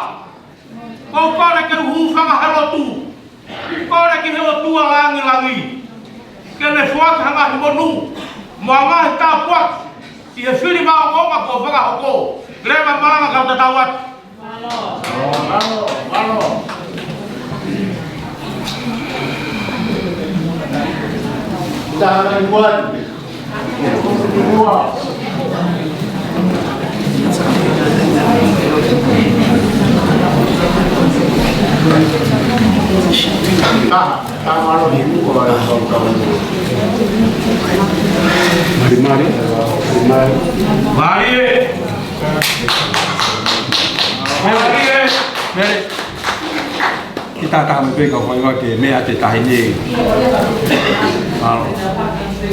Ko e kole ke u hūfanga he lotu, kole ki he ʻOtua langilangi ke ne foaki ha ngaahi monū mo ha ngaahi tāpuaki ʻi he fili maʻongoʻonga kuo fakahoko. Leva malanga, kau tatau atu. Tānaki atu. Mari, mari, mari. Mari, eh. Mari, eh. Mari. Kita taha mai pē kau fai ke meʻa ʻa e taʻahine. Mālō.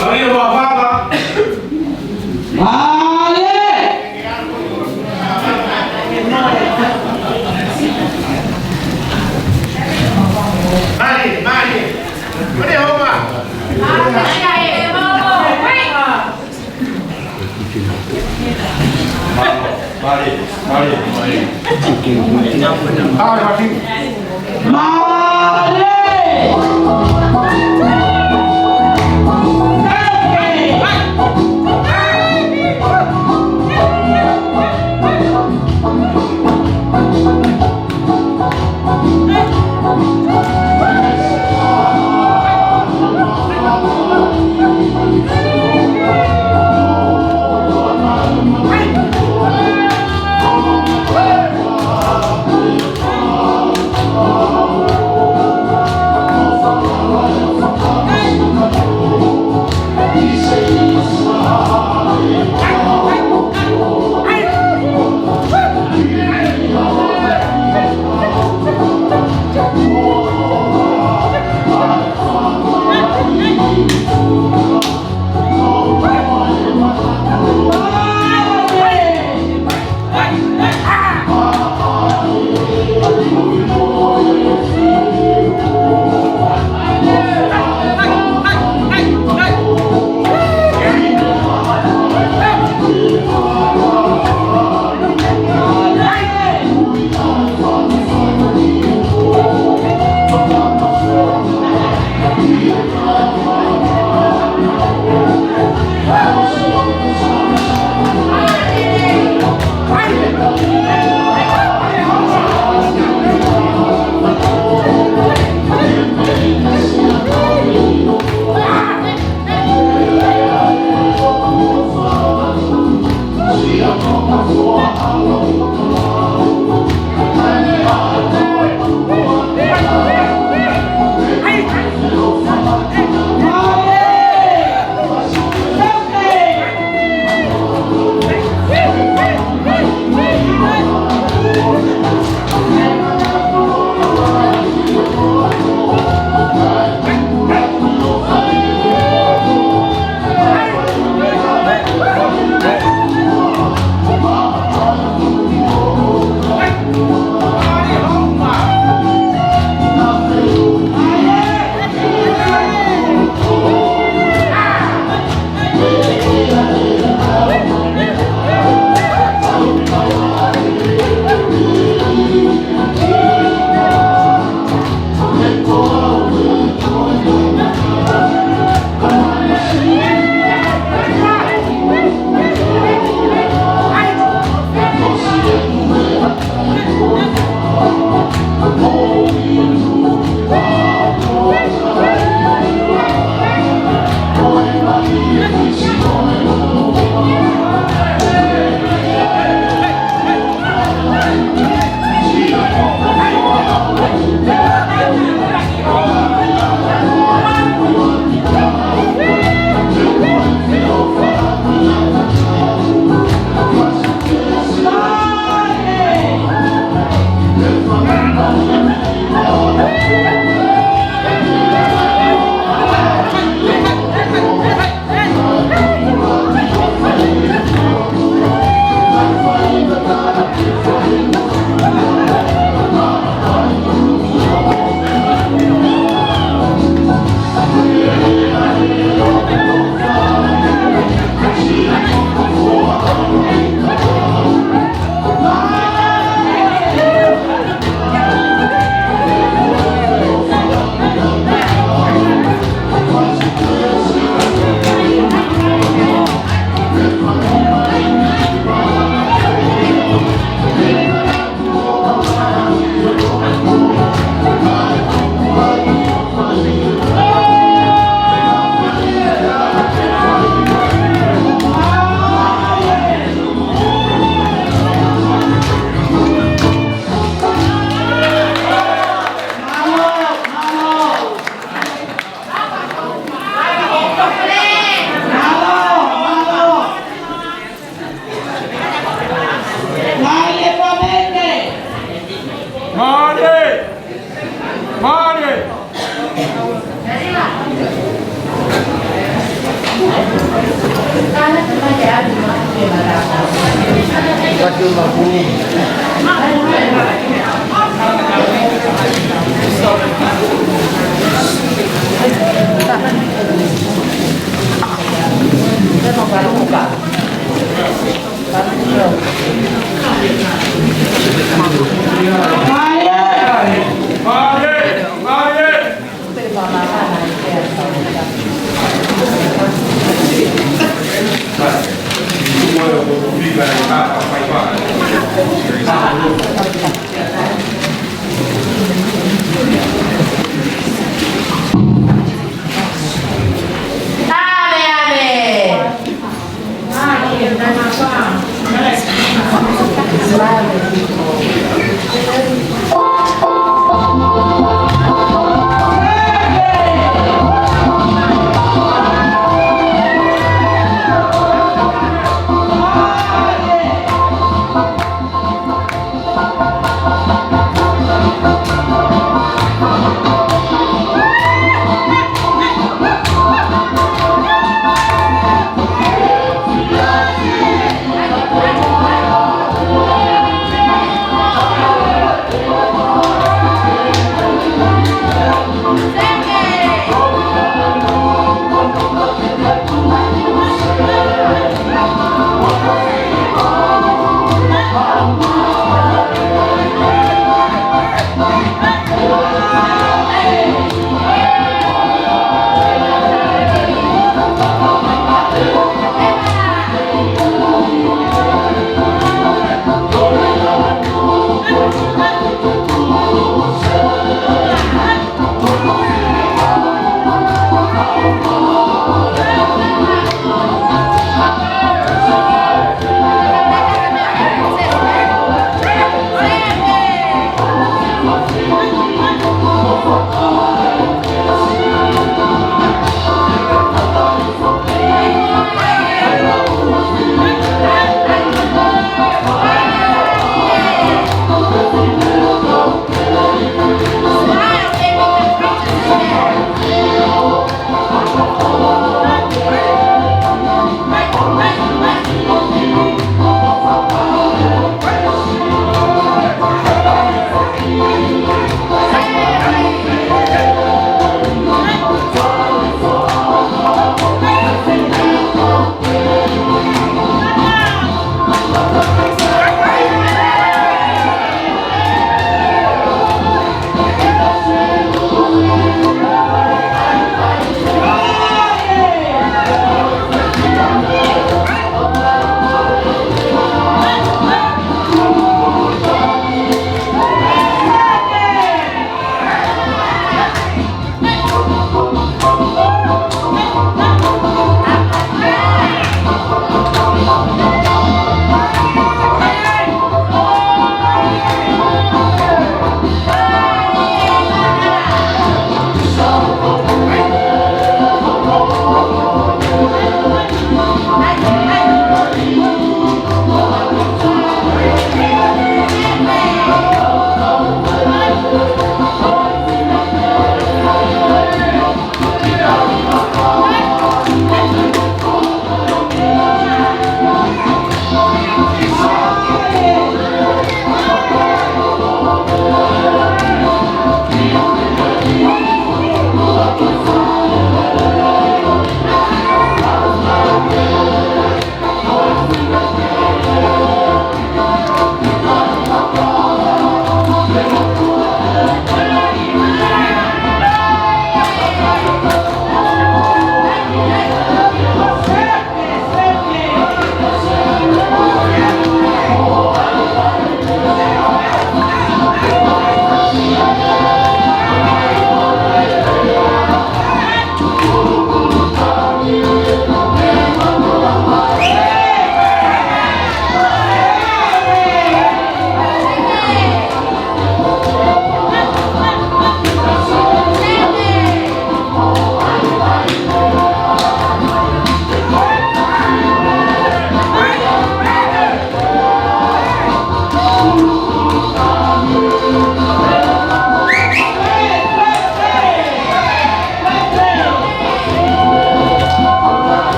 Mālō, mālō. Mālō, mālō. Mālō, homa.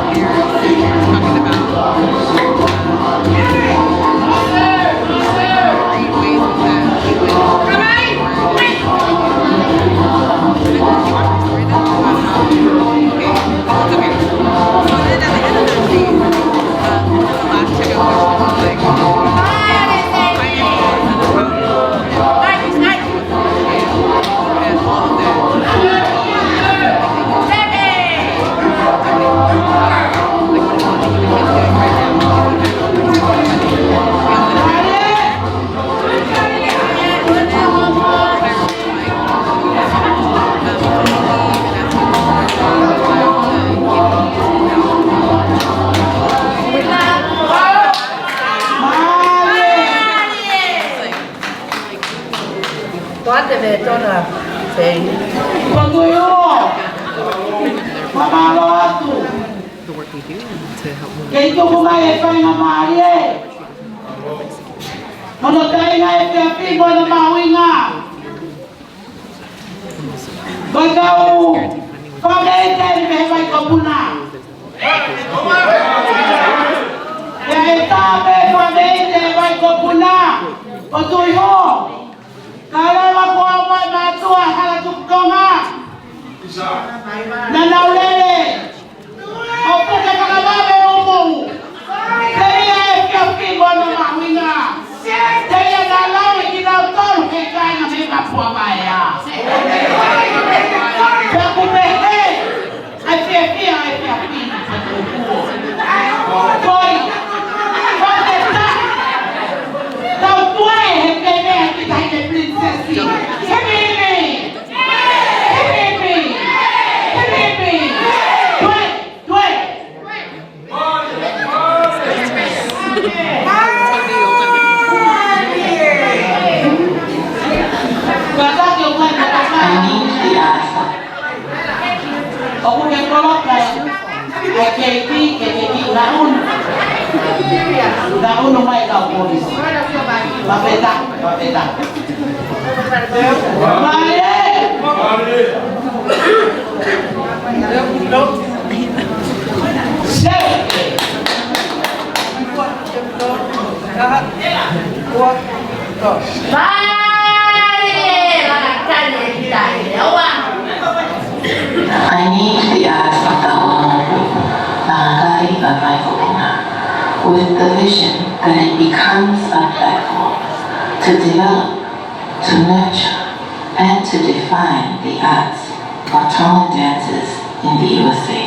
Here, we're talking about, uh, great ways that we would Toate me tona sei. Ko tui o. Mālō atu. Kei tuku mai e faingamālie. Mo hono taʻinga e efiafi mo hono mahuʻinga. Ko e kau fakameʻite eni mei Vaikopuna. Pea ʻe tā pē fakameʻite Vaikopuna, ʻo tui o. Ka lava ko au mai mātuʻa hala tukutonga. Naʻa nau lele. ʻO puke fakavave ʻo mou. Telia e efiafi mo hono mahuʻinga. Telia naʻa lau e kinautolu he kāinga mei Papua Vaea. Pea ʻoku pehē, ʻa e fiefia, ʻa e fiefia. Koi, koi te ta. Tau tuai he kei meʻa ki tahi ke princess. He mimi. He mimi. He mimi. Tuai. ʻOku ke koloka e keiki, ke keiki naʻunu. Naʻunu mai kau polisi. Mafeta, mafeta. Mālie! I need the eyes of the Honorable Ngāngari ʻo Vaikopuna, with the vision that it becomes a platform to develop, to nurture, and to define the arts of Tongan dancers in the U S A.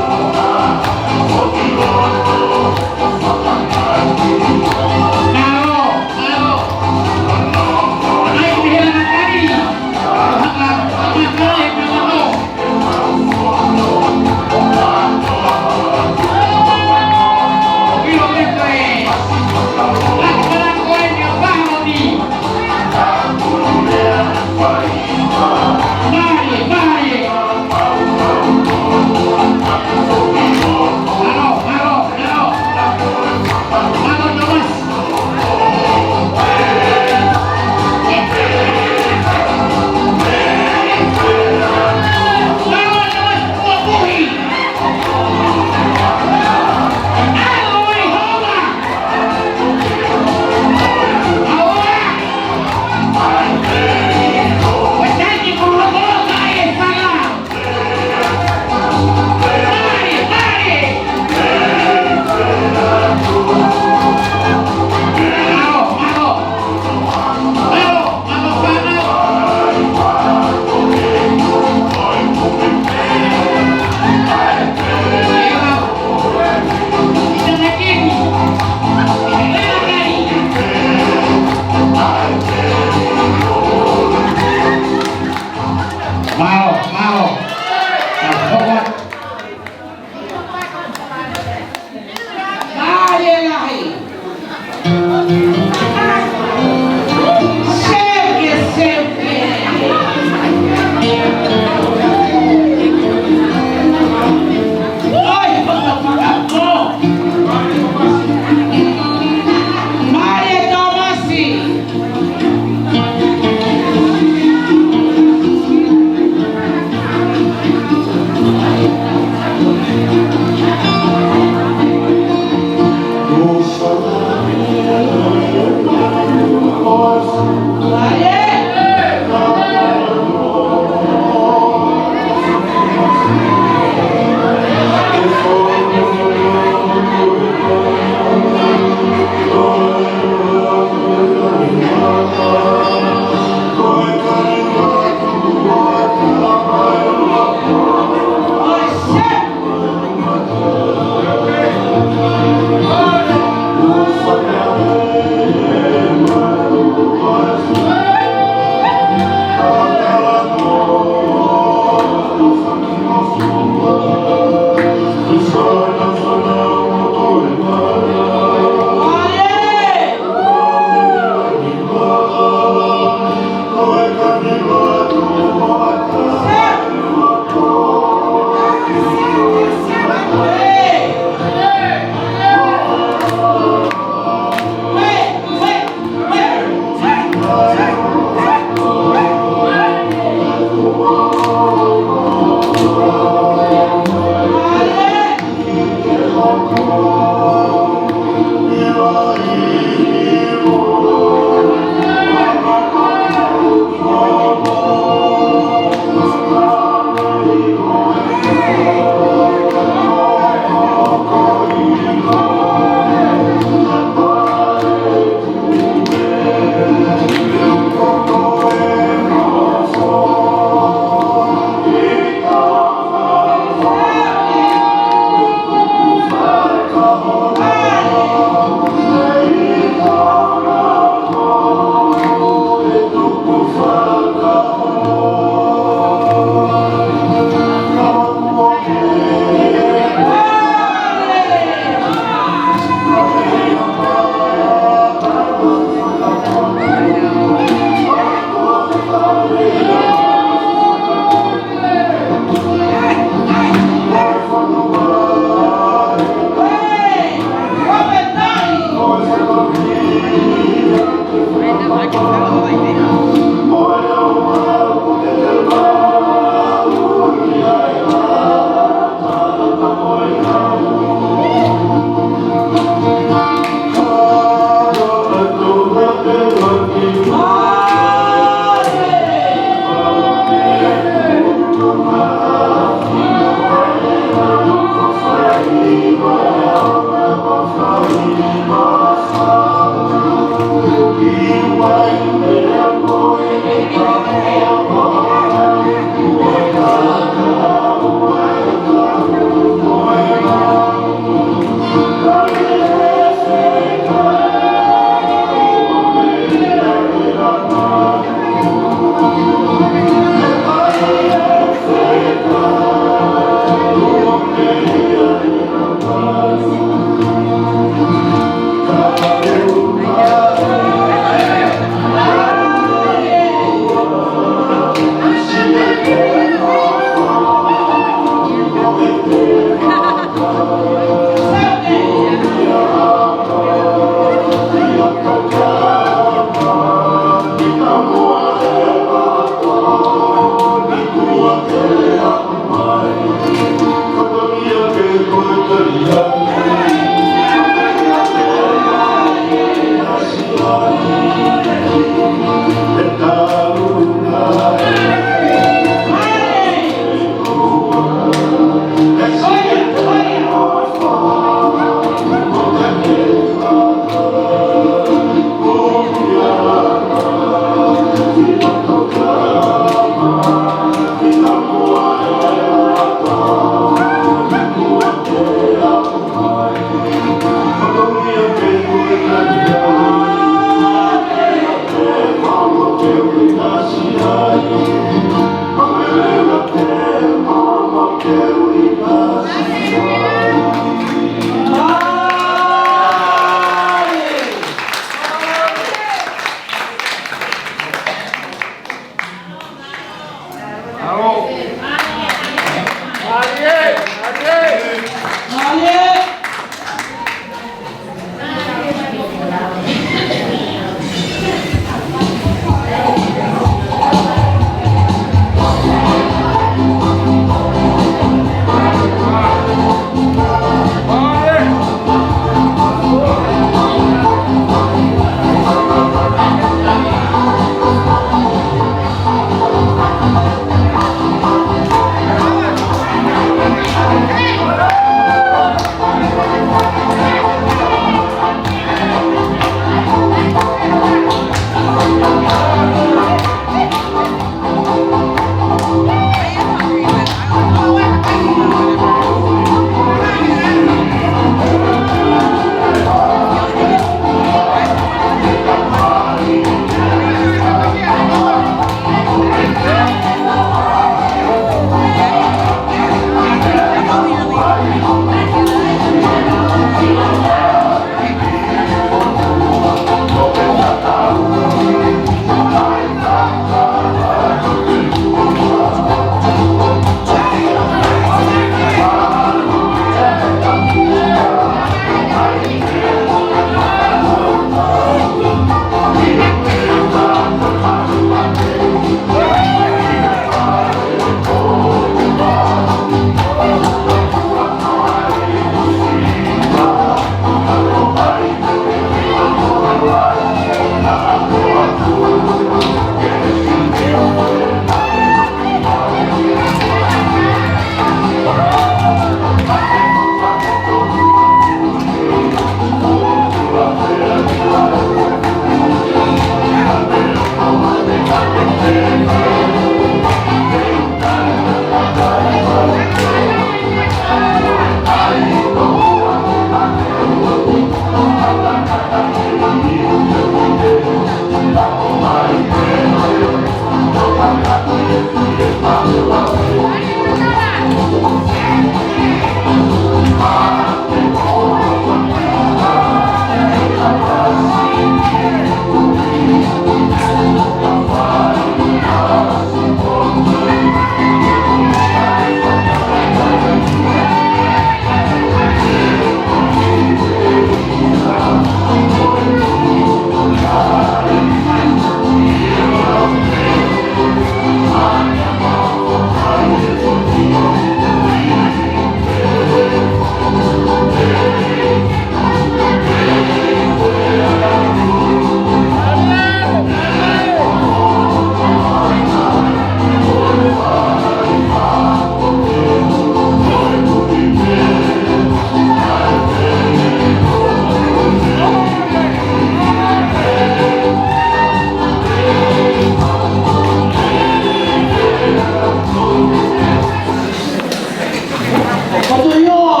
Ko Tuʻi Huo.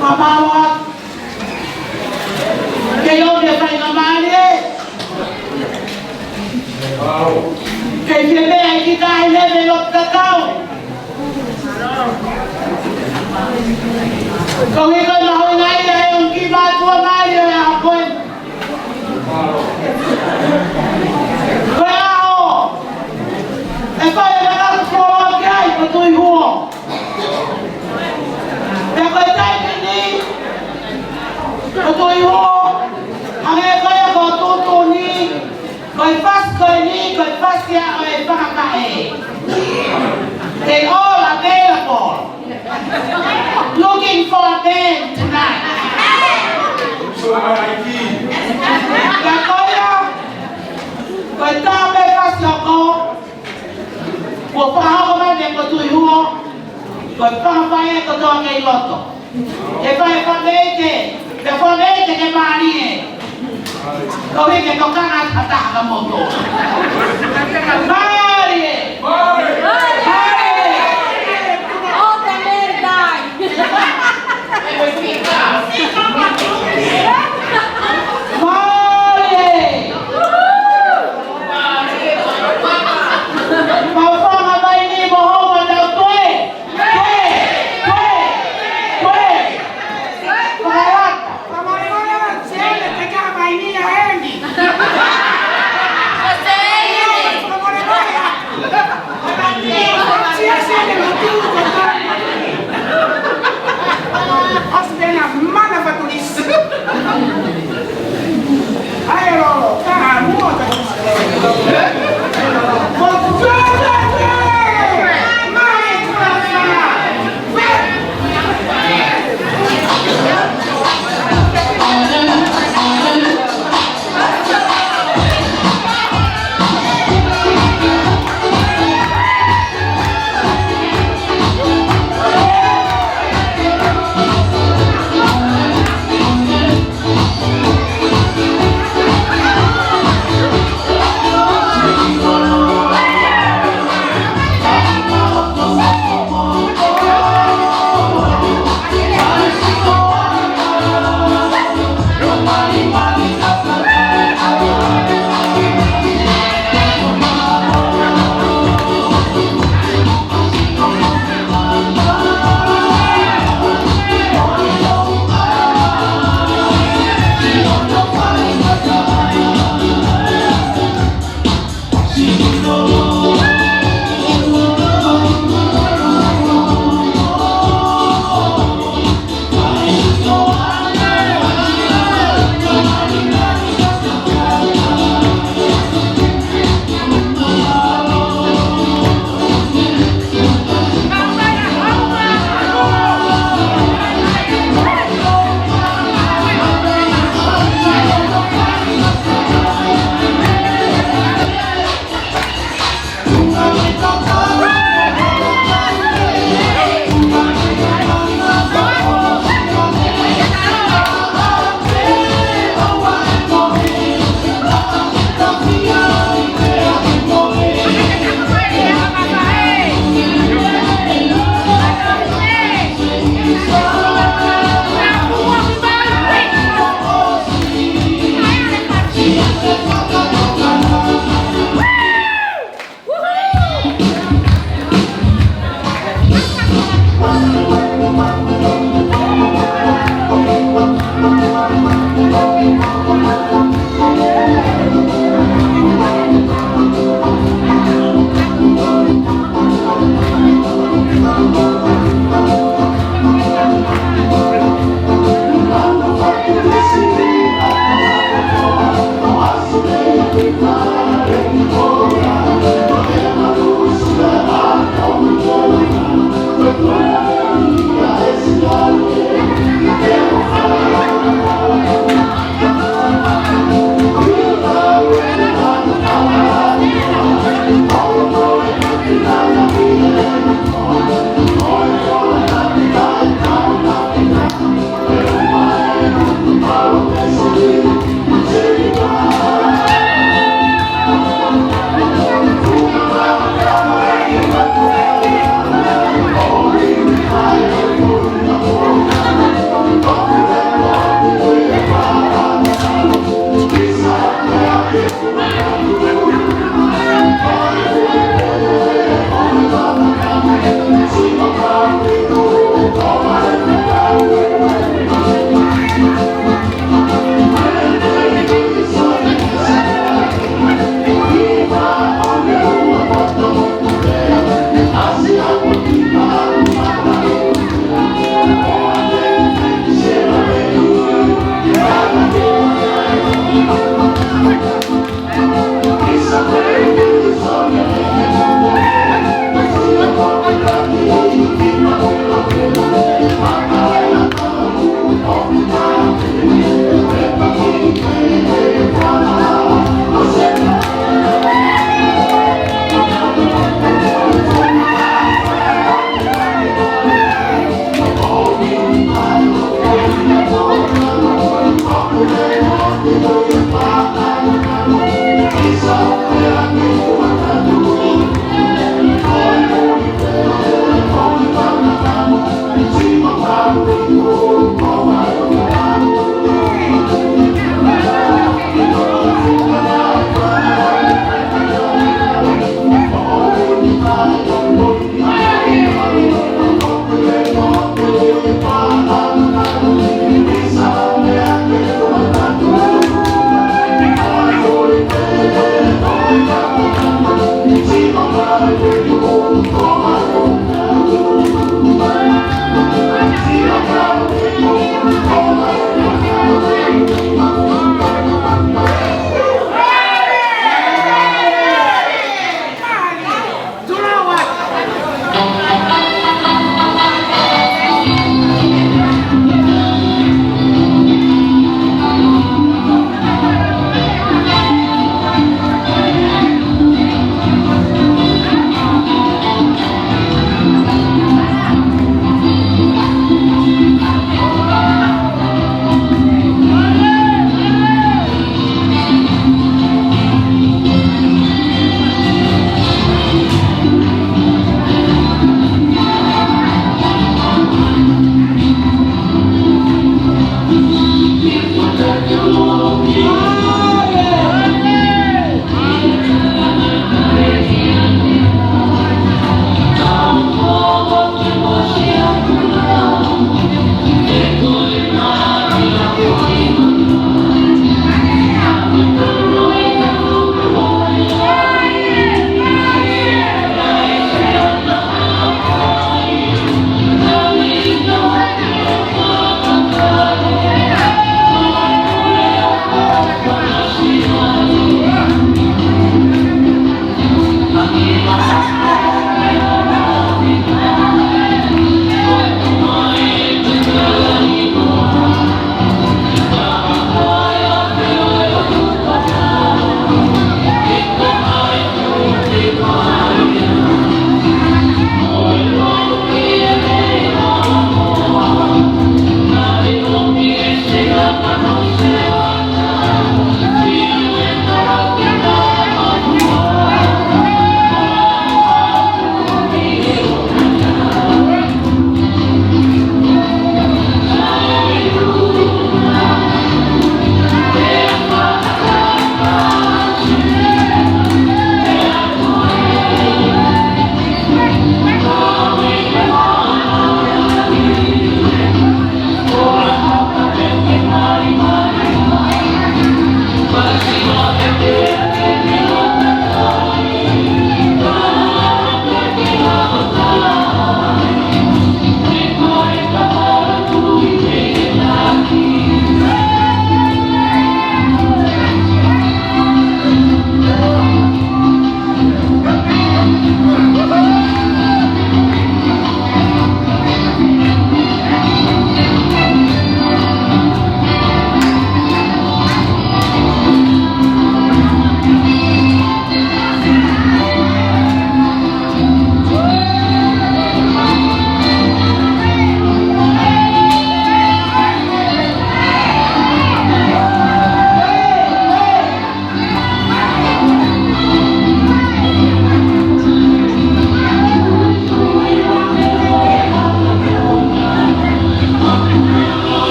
Pāpāua. Ke ʻomi e faingamālie. Ke fie meʻa ki he kakai he me lo kakau. Ko e hiko e mahuʻinga ia ʻo e ongo kiʻi mātuʻa mālie ʻo e ʻaho ko eni. Ko e ʻaho ʻe fai e manatu foʻou ki ai ko Tuʻi Huo. Pea ko e taimi ni, ko Tuʻi Huo, hangē ko ia ko e tuʻutuʻuni, ko e fasi ko eni, ko e fasi ia ʻo e fakapaʻē. They all available. Looking for a man tonight. Pea ko ia, ko e tā pē fasi hoko, kuo fakahoko mai mei he ko Tuʻi Huo, ko e fakapaʻē kotoa kei loto. Ke fai e fakameʻite, ke fakameʻite ke mālie. Ko e ke tokanga ʻa taha ka moto. Mālie! Mālie! All the men die. Mālie! Mau fanga mai ni mo homa tau toe. Toe! Toe! Toe! Fakalata.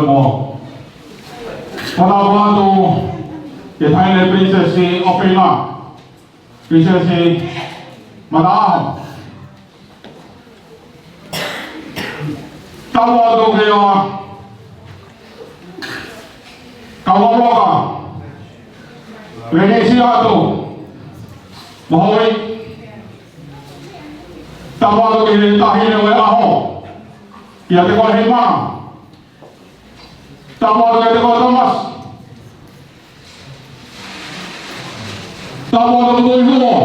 Mo. Fakatapu atu ki he Taʻahine Pilinisesi ʻofeina, Pilinisesi Mataʻaho. Tapu atu ki he kau ʻuluaki, Pilinisesi ʻAtu Moʻui. Tapu atu ki he Taʻahine ʻo e ʻAho, ʻIate Koe Heimana. Tapu atu kiate koe Thomas. Tapu atu ki he Tuʻi Huo.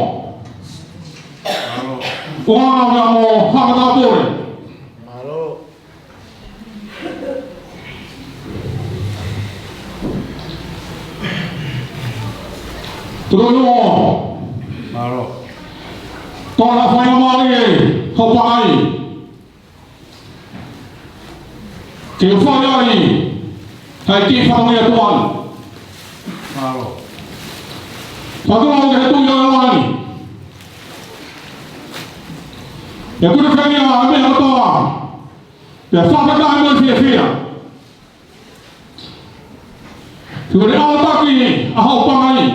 Ua na mo Haka Tapule. Tuʻi Huo. Mālō. Ko e faingamālie ko ia ke u fai ai ha kiʻi fatongia tuʻa. Mālō. Fakatulou ki he Tuʻi ʻo e langi. Ke tuku kiate ia ʻa e meʻa kotoa, pea fakafetaʻi mo e fiefia. Kuo ne ʻaotaki ʻa hoʻo pangai.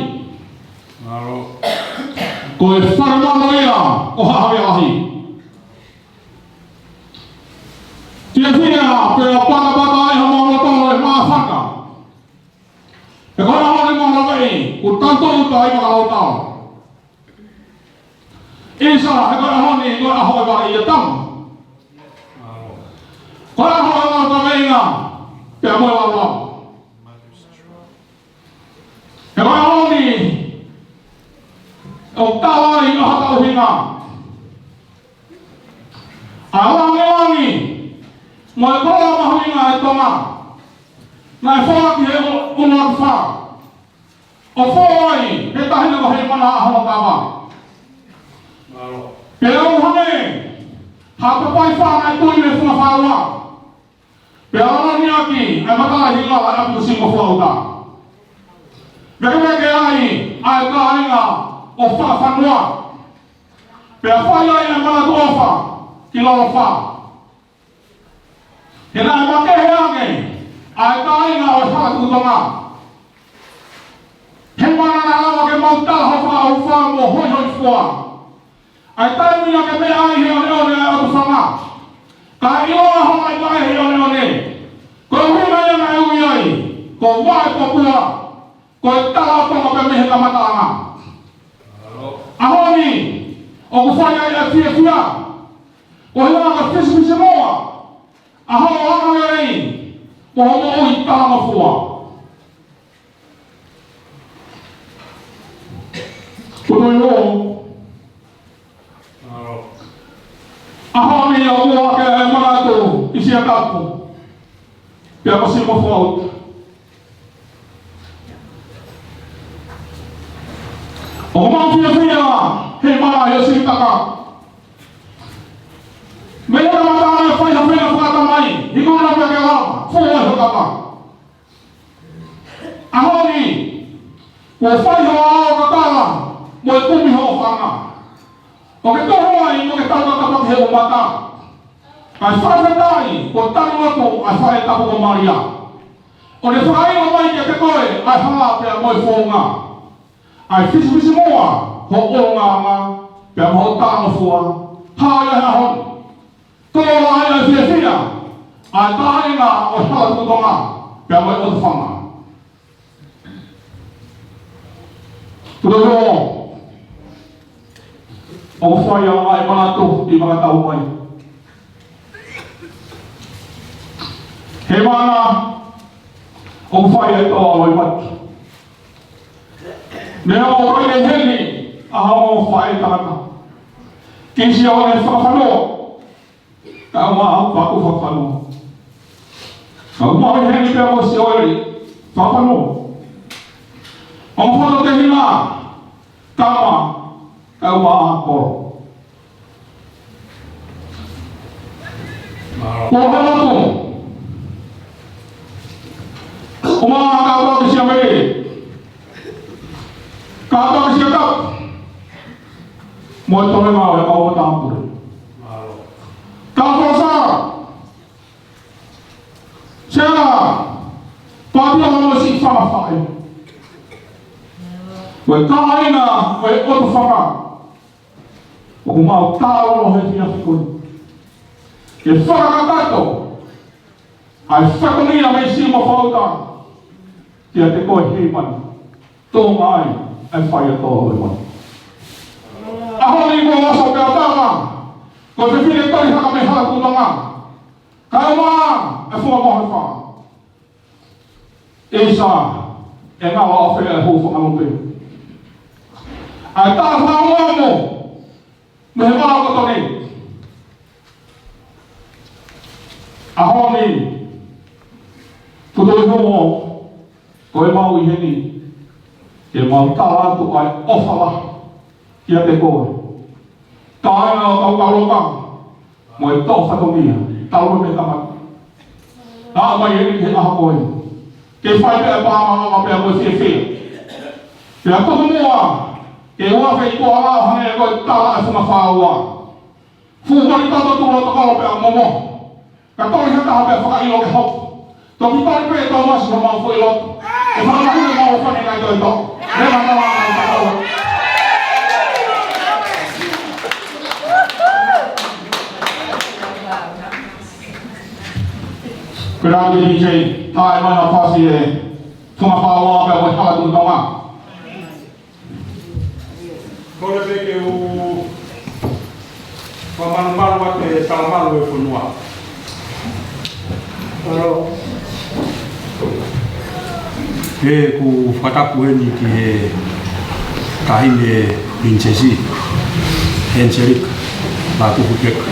Mālō. Ko e fale mano ia ʻo Haʻa Havea Lahi. Fiefia pea patapata ai homau loto ʻi he māfana. He ko e ʻaho ni, mālō e, kuo tau toutai maʻa e ʻOtua. ʻIsa, he ko e ʻaho ni, ko e ʻaho ʻo e vaʻe ʻa e tama. Ko e ʻaho ʻo e ngaahi kaveinga pea mo e lālā. He ko e ʻaho ni ʻoku tala ai ʻa hotau ʻuhinga. ʻA e langilangi mo e koloa mahuʻinga ʻa e Tonga naʻe foaki ʻe he ʻUluaki Fā, ʻo fō ai ʻe he Taʻahine ko Heimana ʻa hono kava. Pea ʻoku hangē ha papai fā naʻe tui mei he funga fāua, pea ʻalu ni ʻaki ʻa e matalahi ʻa e ʻapi ko Singofua ʻUta. Vekeveke ai ʻa e kāinga ʻo Fakafanua, pea fai ai ʻa e manatu ʻofa ki Lalofa. He naʻe makehe ange ʻa e kāinga ʻo e Hala Tuʻi Tonga. He mana naʻa lava ke mau tala hoko ʻa e ʻofa mo hoihoifua. ʻA e taimi naʻa ke meʻa ai he ʻoneʻone ʻa e ʻOtu Fanga, kae ʻiloa hono ʻai ʻa e ʻoneʻone, ko e ʻuhinga ia naʻe ui ai ko Vaʻe Popua, ko e tala ʻo Tonga pē mei he kamataʻanga. ʻAho ni, ʻoku fai ai ʻa e fiefia, ko e ʻuhinga ko e fisifisimuʻa ʻa hoʻo angalelei mo hoʻo moʻui talangofua. Ko e Tuʻi Huo, ʻaho ni ʻoku ʻohake ʻa e manatu ʻi Siatapu pea mo Singofua ʻUta. ʻOku mau fiefia he mana ʻo e sitaka. Mei he kamata ʻa e fai ha feinga fakatamai, he ko e lau ke lava, fō ai ho kapa. ʻAho ni, kuo fai hoʻo kakala mo e kumi hoʻo fanga. ʻOku ke toho ai mo ke tau kakapa ki he ʻumata. Kae fakafetaʻi kuo tanu atu ʻa e faʻē tapu ko Malia, ʻo ne fakaʻilo mai kiate koe ʻa e hala pea mo e founga. ʻA e fisifisimuʻa hoʻo ʻulungaanga pea mo hoʻo talangofua, hā ia he ʻaho ni. Ko e ʻai ʻa e fiefia ʻa e kāinga ʻo e Hala Tuʻi Tonga pea mo e ʻOtu Fanga. Tuʻi Huo, ʻoku fai ʻa e manatu ʻi Makatau mai. He mana ʻoku fai ʻa e toa ʻo e mati. Meʻa ʻoku ʻi heni ʻa hoʻo faʻē tangata. Kei siʻi ʻaho ni Fakafanua, kae ʻumaʻā ʻa Fakafanua. Kae ʻumaʻā ʻi heni pea mo siʻi ʻoeli Fakafanua. Ongo faʻu tehina, tama, kae ʻumaʻā ʻa kolo. Mālō. Ko e hā atu. ʻUmaʻā ʻa e kātoa ki Siamele. Kātoa ki Siatapu. Mo e toenga ʻo e kau matāpule. Mālō. Kātoa Sā. Sela, ʻApiako mo siʻi fanga faʻē. Ko e kāinga, ko e ʻotu fanga. ʻOku mau tau ʻo he efiafi ko eni ke fakakakato ʻa e fatongia mei Siumofautā kiate koe Heimana. Tō mai ʻa e faiako ʻo e manu. ʻAho ni kuo oso pea tama, ko e fefine Tolihaka mei Halatukutonga. Kae ʻumaʻā e fua mohe fā. ʻIsa, ʻe ngalo ʻafē ʻa e hūfanga lupe, ʻa e taʻafaʻahinga mo mei he ʻaho kotoa ni. ʻAho ni, tutu i homo, ko e mau ʻi heni, ke mau tala atu ʻa e ʻofa lahi kiate koe. Kāinga ʻo Kaukauloka, mo e toʻo fatongia, talu mei he kamata. Naʻa mai eni he ʻaho ko eni ke fai pē ʻa e pāmamaʻo pea mo e fiefia. Pea tuku muʻa ke ua fei kuo ala ʻo hangē ko e tala ʻa e funga fāua. Fuʻu mali toto tuʻuloto kolo pea momo. Ka toli ha taha pea fakaʻilo ke hoko. Toki toli pē Tōmasi mo mau foʻi loto. ʻE fakamahino mau fane ngai toi to. Leva tala ngai tala. Pea ʻi he D J, tae mai ʻa Pasi e funga fāua pea mo e Halatukutonga. Kole pē ke u fakamalumalu atu e talamalu e fonua. Alo. He ʻoku fakatapu eni ki he taʻahine Pilinisesi Angelika Lātūfuipeka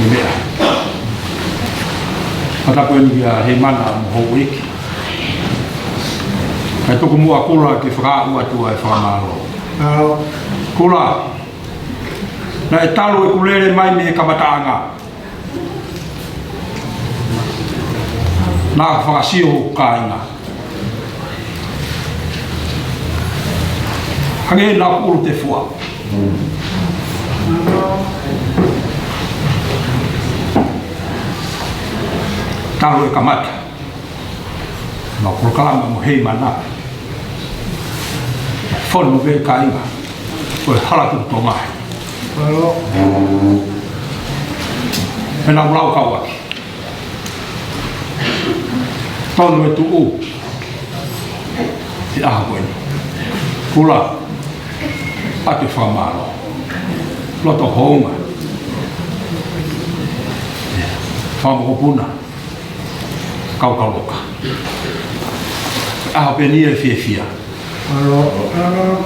Nemeʻa. Fakatapu eni kia Heimana mo houʻeiki. Kae tuku muʻa Kula ke fakaaʻu atu ʻa e fakamālō. Alo. Kula, naʻe talu ʻeku lele mai mei he kamataʻanga. Naʻa ku fakasio hoku kāinga. Hangē naʻa ku ʻulu tefua. Talu e kamata. Naʻa ku polokalama mo Heimana. Fonu pē kāinga. Ko e Halatukutonga. He naʻa ku laukau ʻaki. Tonu e tuʻu he ʻaho ko eni. Kula, ʻoatu e fakamālō. Loto hounga. Fakamokopuna. Kaukauloka. ʻAho pē eni e fiefia. Alo, alo.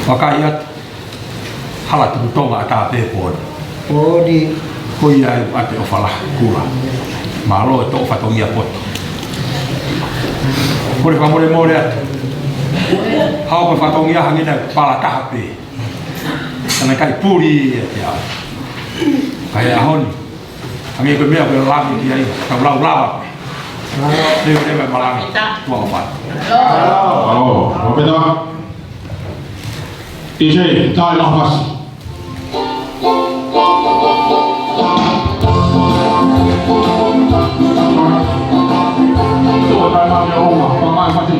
Vakai atu. Halatukutonga ʻatā pē pooni. Pooni. Ko ia ai ʻoatu e ʻofa lahi Kula. Mālō e toʻo fatongia poto. Kole fakamolemole atu. Haʻo ko e fatongia hangē naʻe pala taha pē. Ka naʻe ʻikai puli ia te au. Ka he ʻaho ni. Hangē ko e meʻa ko e lami ki ai, tau lau lava. Leo leo e malangi, tua o fai. Alo, Ropeta. D J, tae ʻa Pasi. Tuʻu tae mai ʻa Uma, ʻa mai Pasi.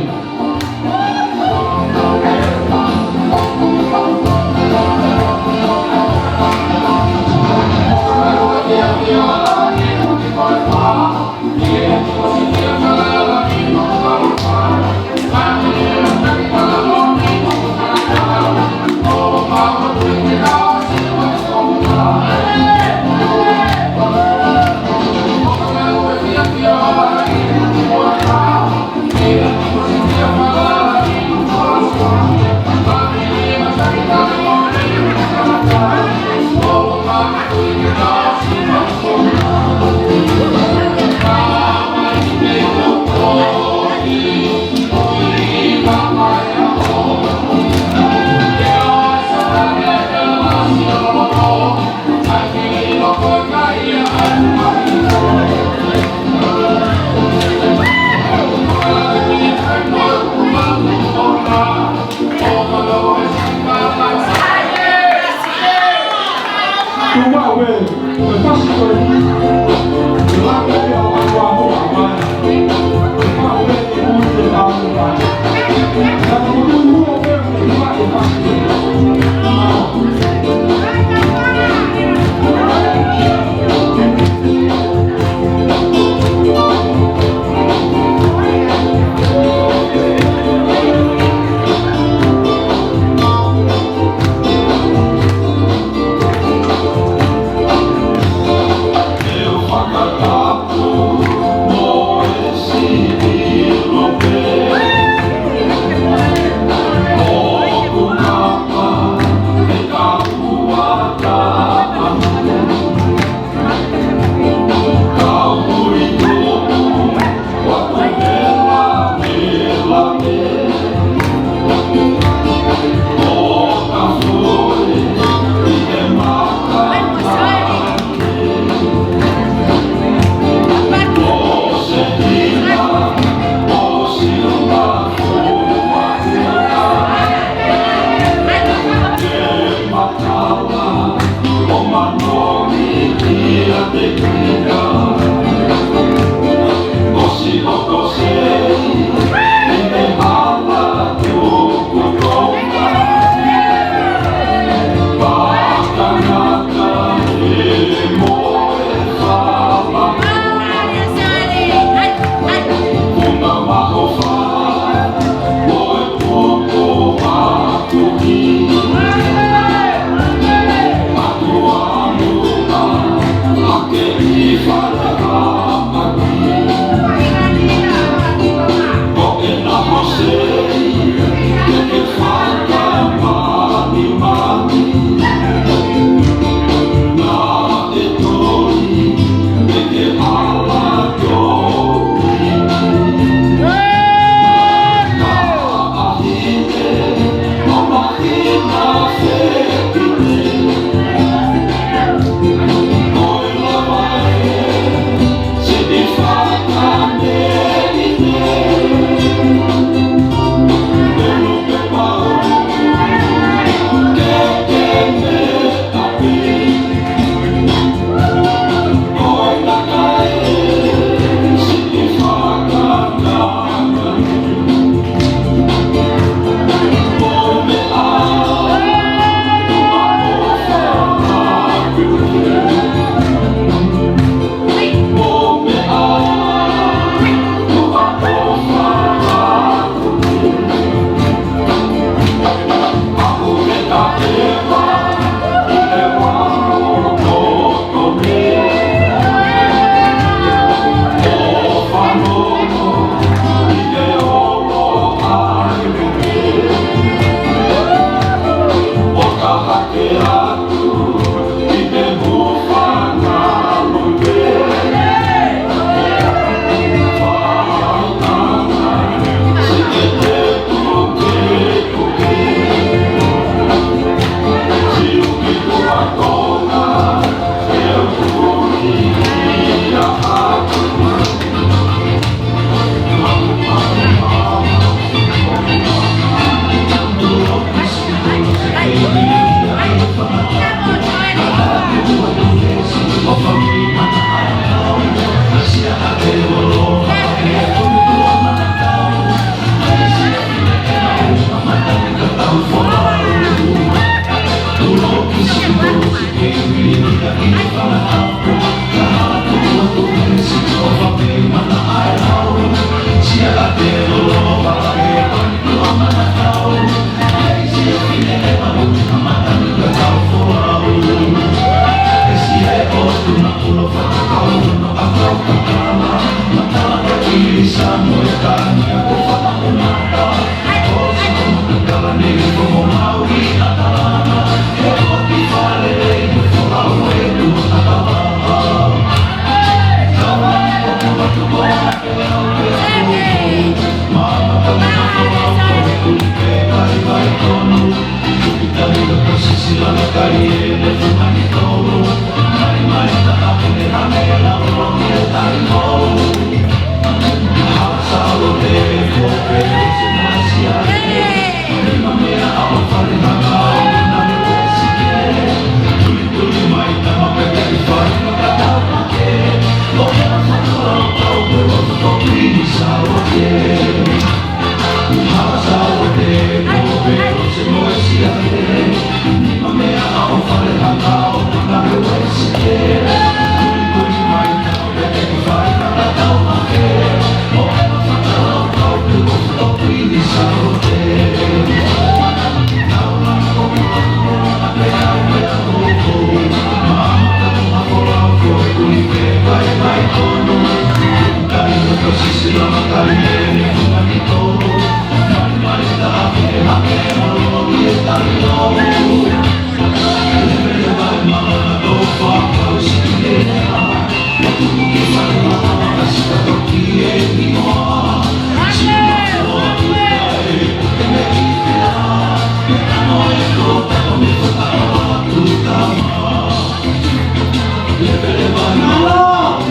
Mālō,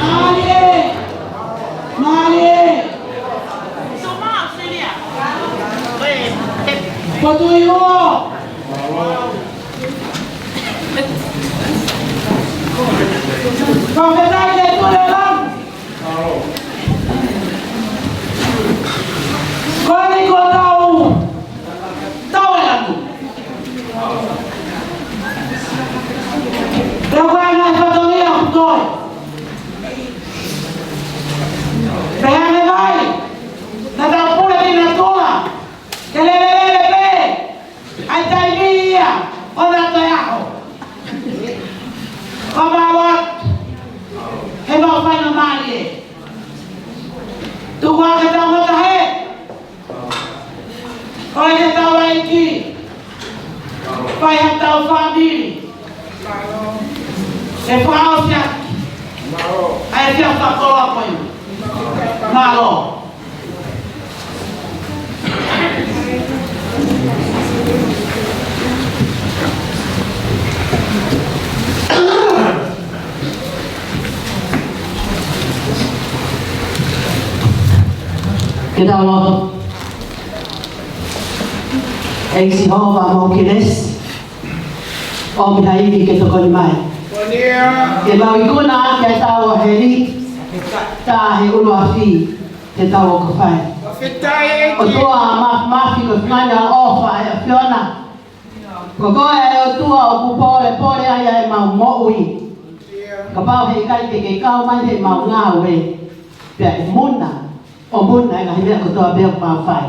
mālō. Mālō. Potu i uo. Fakafetaʻi ki he Tuʻi ʻo e langi. Ko eni kuo tau, tau ʻi he langi. Te u ʻai ʻa e fatongia ʻoku toe. Pea ʻi he vai, naʻa tau pule ki natula, ke lelelele pē ʻa e taimi ia ʻo na toe ʻaho. Fakamālō atu, he mau faingamālie. Tuku ā ke tau ngata hē, ʻo e ke tau laiki, fai ha tau fāmili. ʻE fakaʻosi ʻaki ʻa e fia fakakoloa ko eni. Mālō. Ke tau lotu. ʻEiki Sihova mo kelesi, ʻomi ha ivi ke tokoni mai. Ke mau ikuna ʻaki ʻa e tau ʻa heli, tā he ʻuluafi, ke tau ʻoku fai. ʻOtua Māfimafi, ko e fungani ʻofa ʻa e ʻAfiona. Ko koe ʻa e ʻOtua ʻoku polepole ai ʻa e mau moʻui. Kapau he ʻikai te ke kau mai he mau ngāue, pea ʻe muna ʻo muna ʻa e ngaahi meʻa kotoa pē ʻoku mau fai.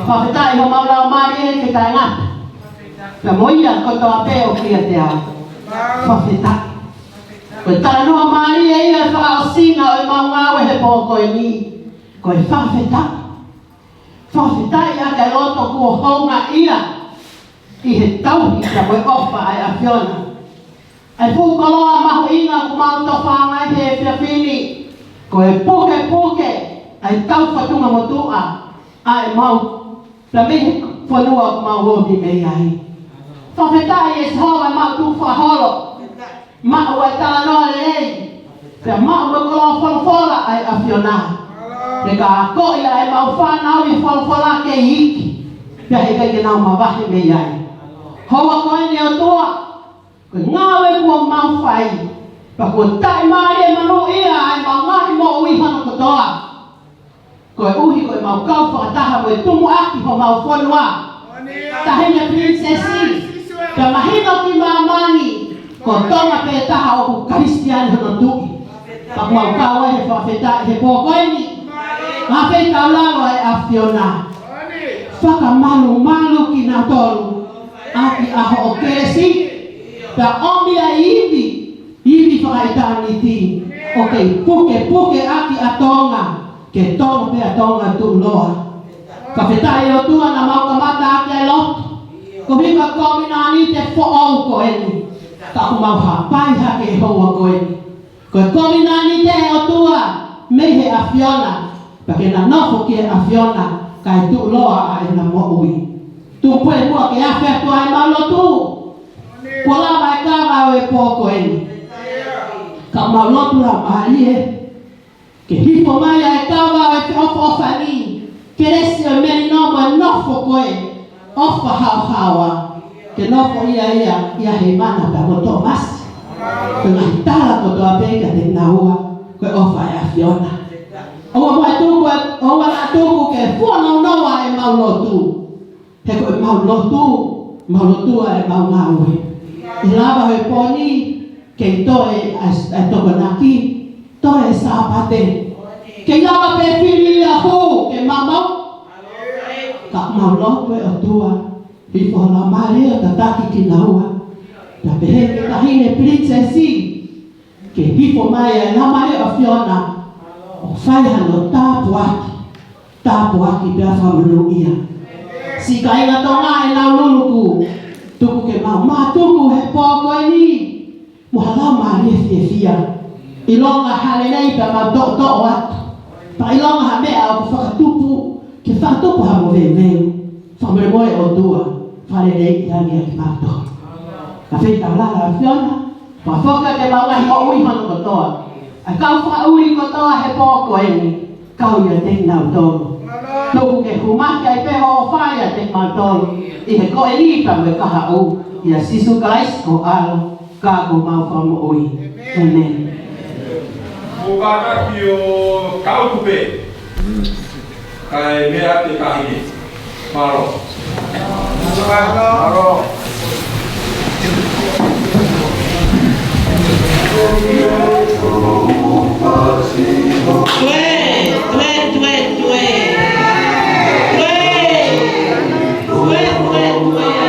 Fakafetaʻi homau laumālie ke taʻengata, pea mo ia kotoa pē ʻoku ʻiate au. Fakafetaʻi. Ko e talanoa mālie ia ʻa e fakaʻosinga ʻo e mau ngāue he pō ko eni. Ko e fakafetaʻi. Fakafetaʻi ʻa e loto kuo houngaʻia ʻi he tauhi pea mo e ʻofa ʻa e ʻAfiona. ʻA e fuʻu koloa mahuʻinga ʻoku mau tofa ai he efiafi ni, ko e pukepuke ʻa e tau fatunga motuʻa ʻa e mau, pea mei he fonua ʻoku mau omi mei ai. Fakafetaʻi ʻe Sihova ʻemau tuʻu fakaholo, maʻu ʻa e talanoa lelei, pea maʻu mo e koloa folofola ʻa e ʻAfiona. Pea ka akoʻi ʻa ʻemau fānau ʻi he folofola ke iiki, pea heʻikai ke nau mavahe mei ai. Houa ko eni ʻOtua, ko e ngāue kuo mau fai, pea kuo taʻimālie manuʻia ʻa ʻemau ngaahi moʻui hono kotoa. Koeʻuhi ko ʻemau kau fakataha mo e tumuʻaki homau fonua. Taʻahine Pilinisesi, pea mahino ki māmani, ko Tonga pē taha ʻoku Kalisitiane hono tuʻi. Pea kuo mau kau ai he fakafetaʻi he pō ko eni. Mafai taulalo ʻa e ʻAfiona. Fakamalumalu kinautolu ʻaki ʻa hoʻo kelesi. Pea ʻomi ʻa e ivi, ivi fakaʻitāniti, ʻo kei pukepuke ʻaki ʻa Tonga, ke Tonga pē ʻa Tonga tuʻuloa. Fakafetaʻi ʻOtua naʻa mau kamata ʻaki ʻa e lotu, koeʻuhi ko e kovinānite foʻou ko eni, ka ʻoku mau hapai hake he houa ko eni. Ko e kovinānite ʻOtua mei he ʻAfiona, pea ke na nofo ki he ʻAfiona, kae tuʻuloa ʻa ʻena moʻui. Tuku pē muʻa ke afe atu ʻa ʻemau lotu, Lava e kava ʻo e pō ko eni. Ka mau lotu Laumālie ke hifo mai ʻa e kava ʻo e feʻofoʻofani, kelesi ʻo e melino mo e nofo ko e ʻofa haohaoa, ke nofo ia ia ʻia Heimana pea mo Tōmasi. Ko e ngaahi tala kotoa pē kiate kinaua ko e ʻofa ʻa e ʻAfiona. ʻOua naʻa tuku, ʻoua naʻa tuku ke fuonounou ʻemau lotu. He ko ʻemau lotu, mau lotua ʻemau ngāue. ʻE lava he pō ni ke toe ʻa e, ʻa e Tokonaki, toe Sāpate. Ke lava pē fili ia hū ke maumau. Ka mau lotu ʻe ʻOtua, hifo ho Laumālie ʻo tataki kinaua. Pea pehē ki he taʻahine pilinisesi, ke hifo mai ʻa e Laumālie ʻo e ʻAfiona ʻo fai hano tāpuaki, tāpuaki pea fakamonūʻia. Siʻi kāinga Tonga ʻi Naululuku, tuku ke mau mātuku he pō ko eni mo ha laumālie fiefia. ʻIlonga ha lelei pea mau toʻotoʻo atu. Pea ʻilonga ha meʻa ʻoku fakatupu, ke fakatupu ha moveuveu. Fakamolemole ʻOtua, fakaleleiʻi ange ʻa kimautolu. Ka fei tau lala ʻAfiona, fakafoki ʻa e mau ngaahi moʻui hono kotoa. ʻA e kau fakaʻuli kotoa he pō ko eni, kau ʻiate kinautolu. Tuku ke hū mai ai pē hoʻo ʻofa ʻiate kimautolu, ʻi he ko eni pea mo e kahaʻu, ʻia Sīsū Kalaisi ko ho ʻAlo, ka ko homau Fakamoʻui. ʻĒmeni. Ko e kātaki ʻo tau tupe. Kae meʻa atu e taʻahine. Mālō. Mālō. Tuē, tuē, tuē, tuē. Tuē. Tuē, tuē, tuē.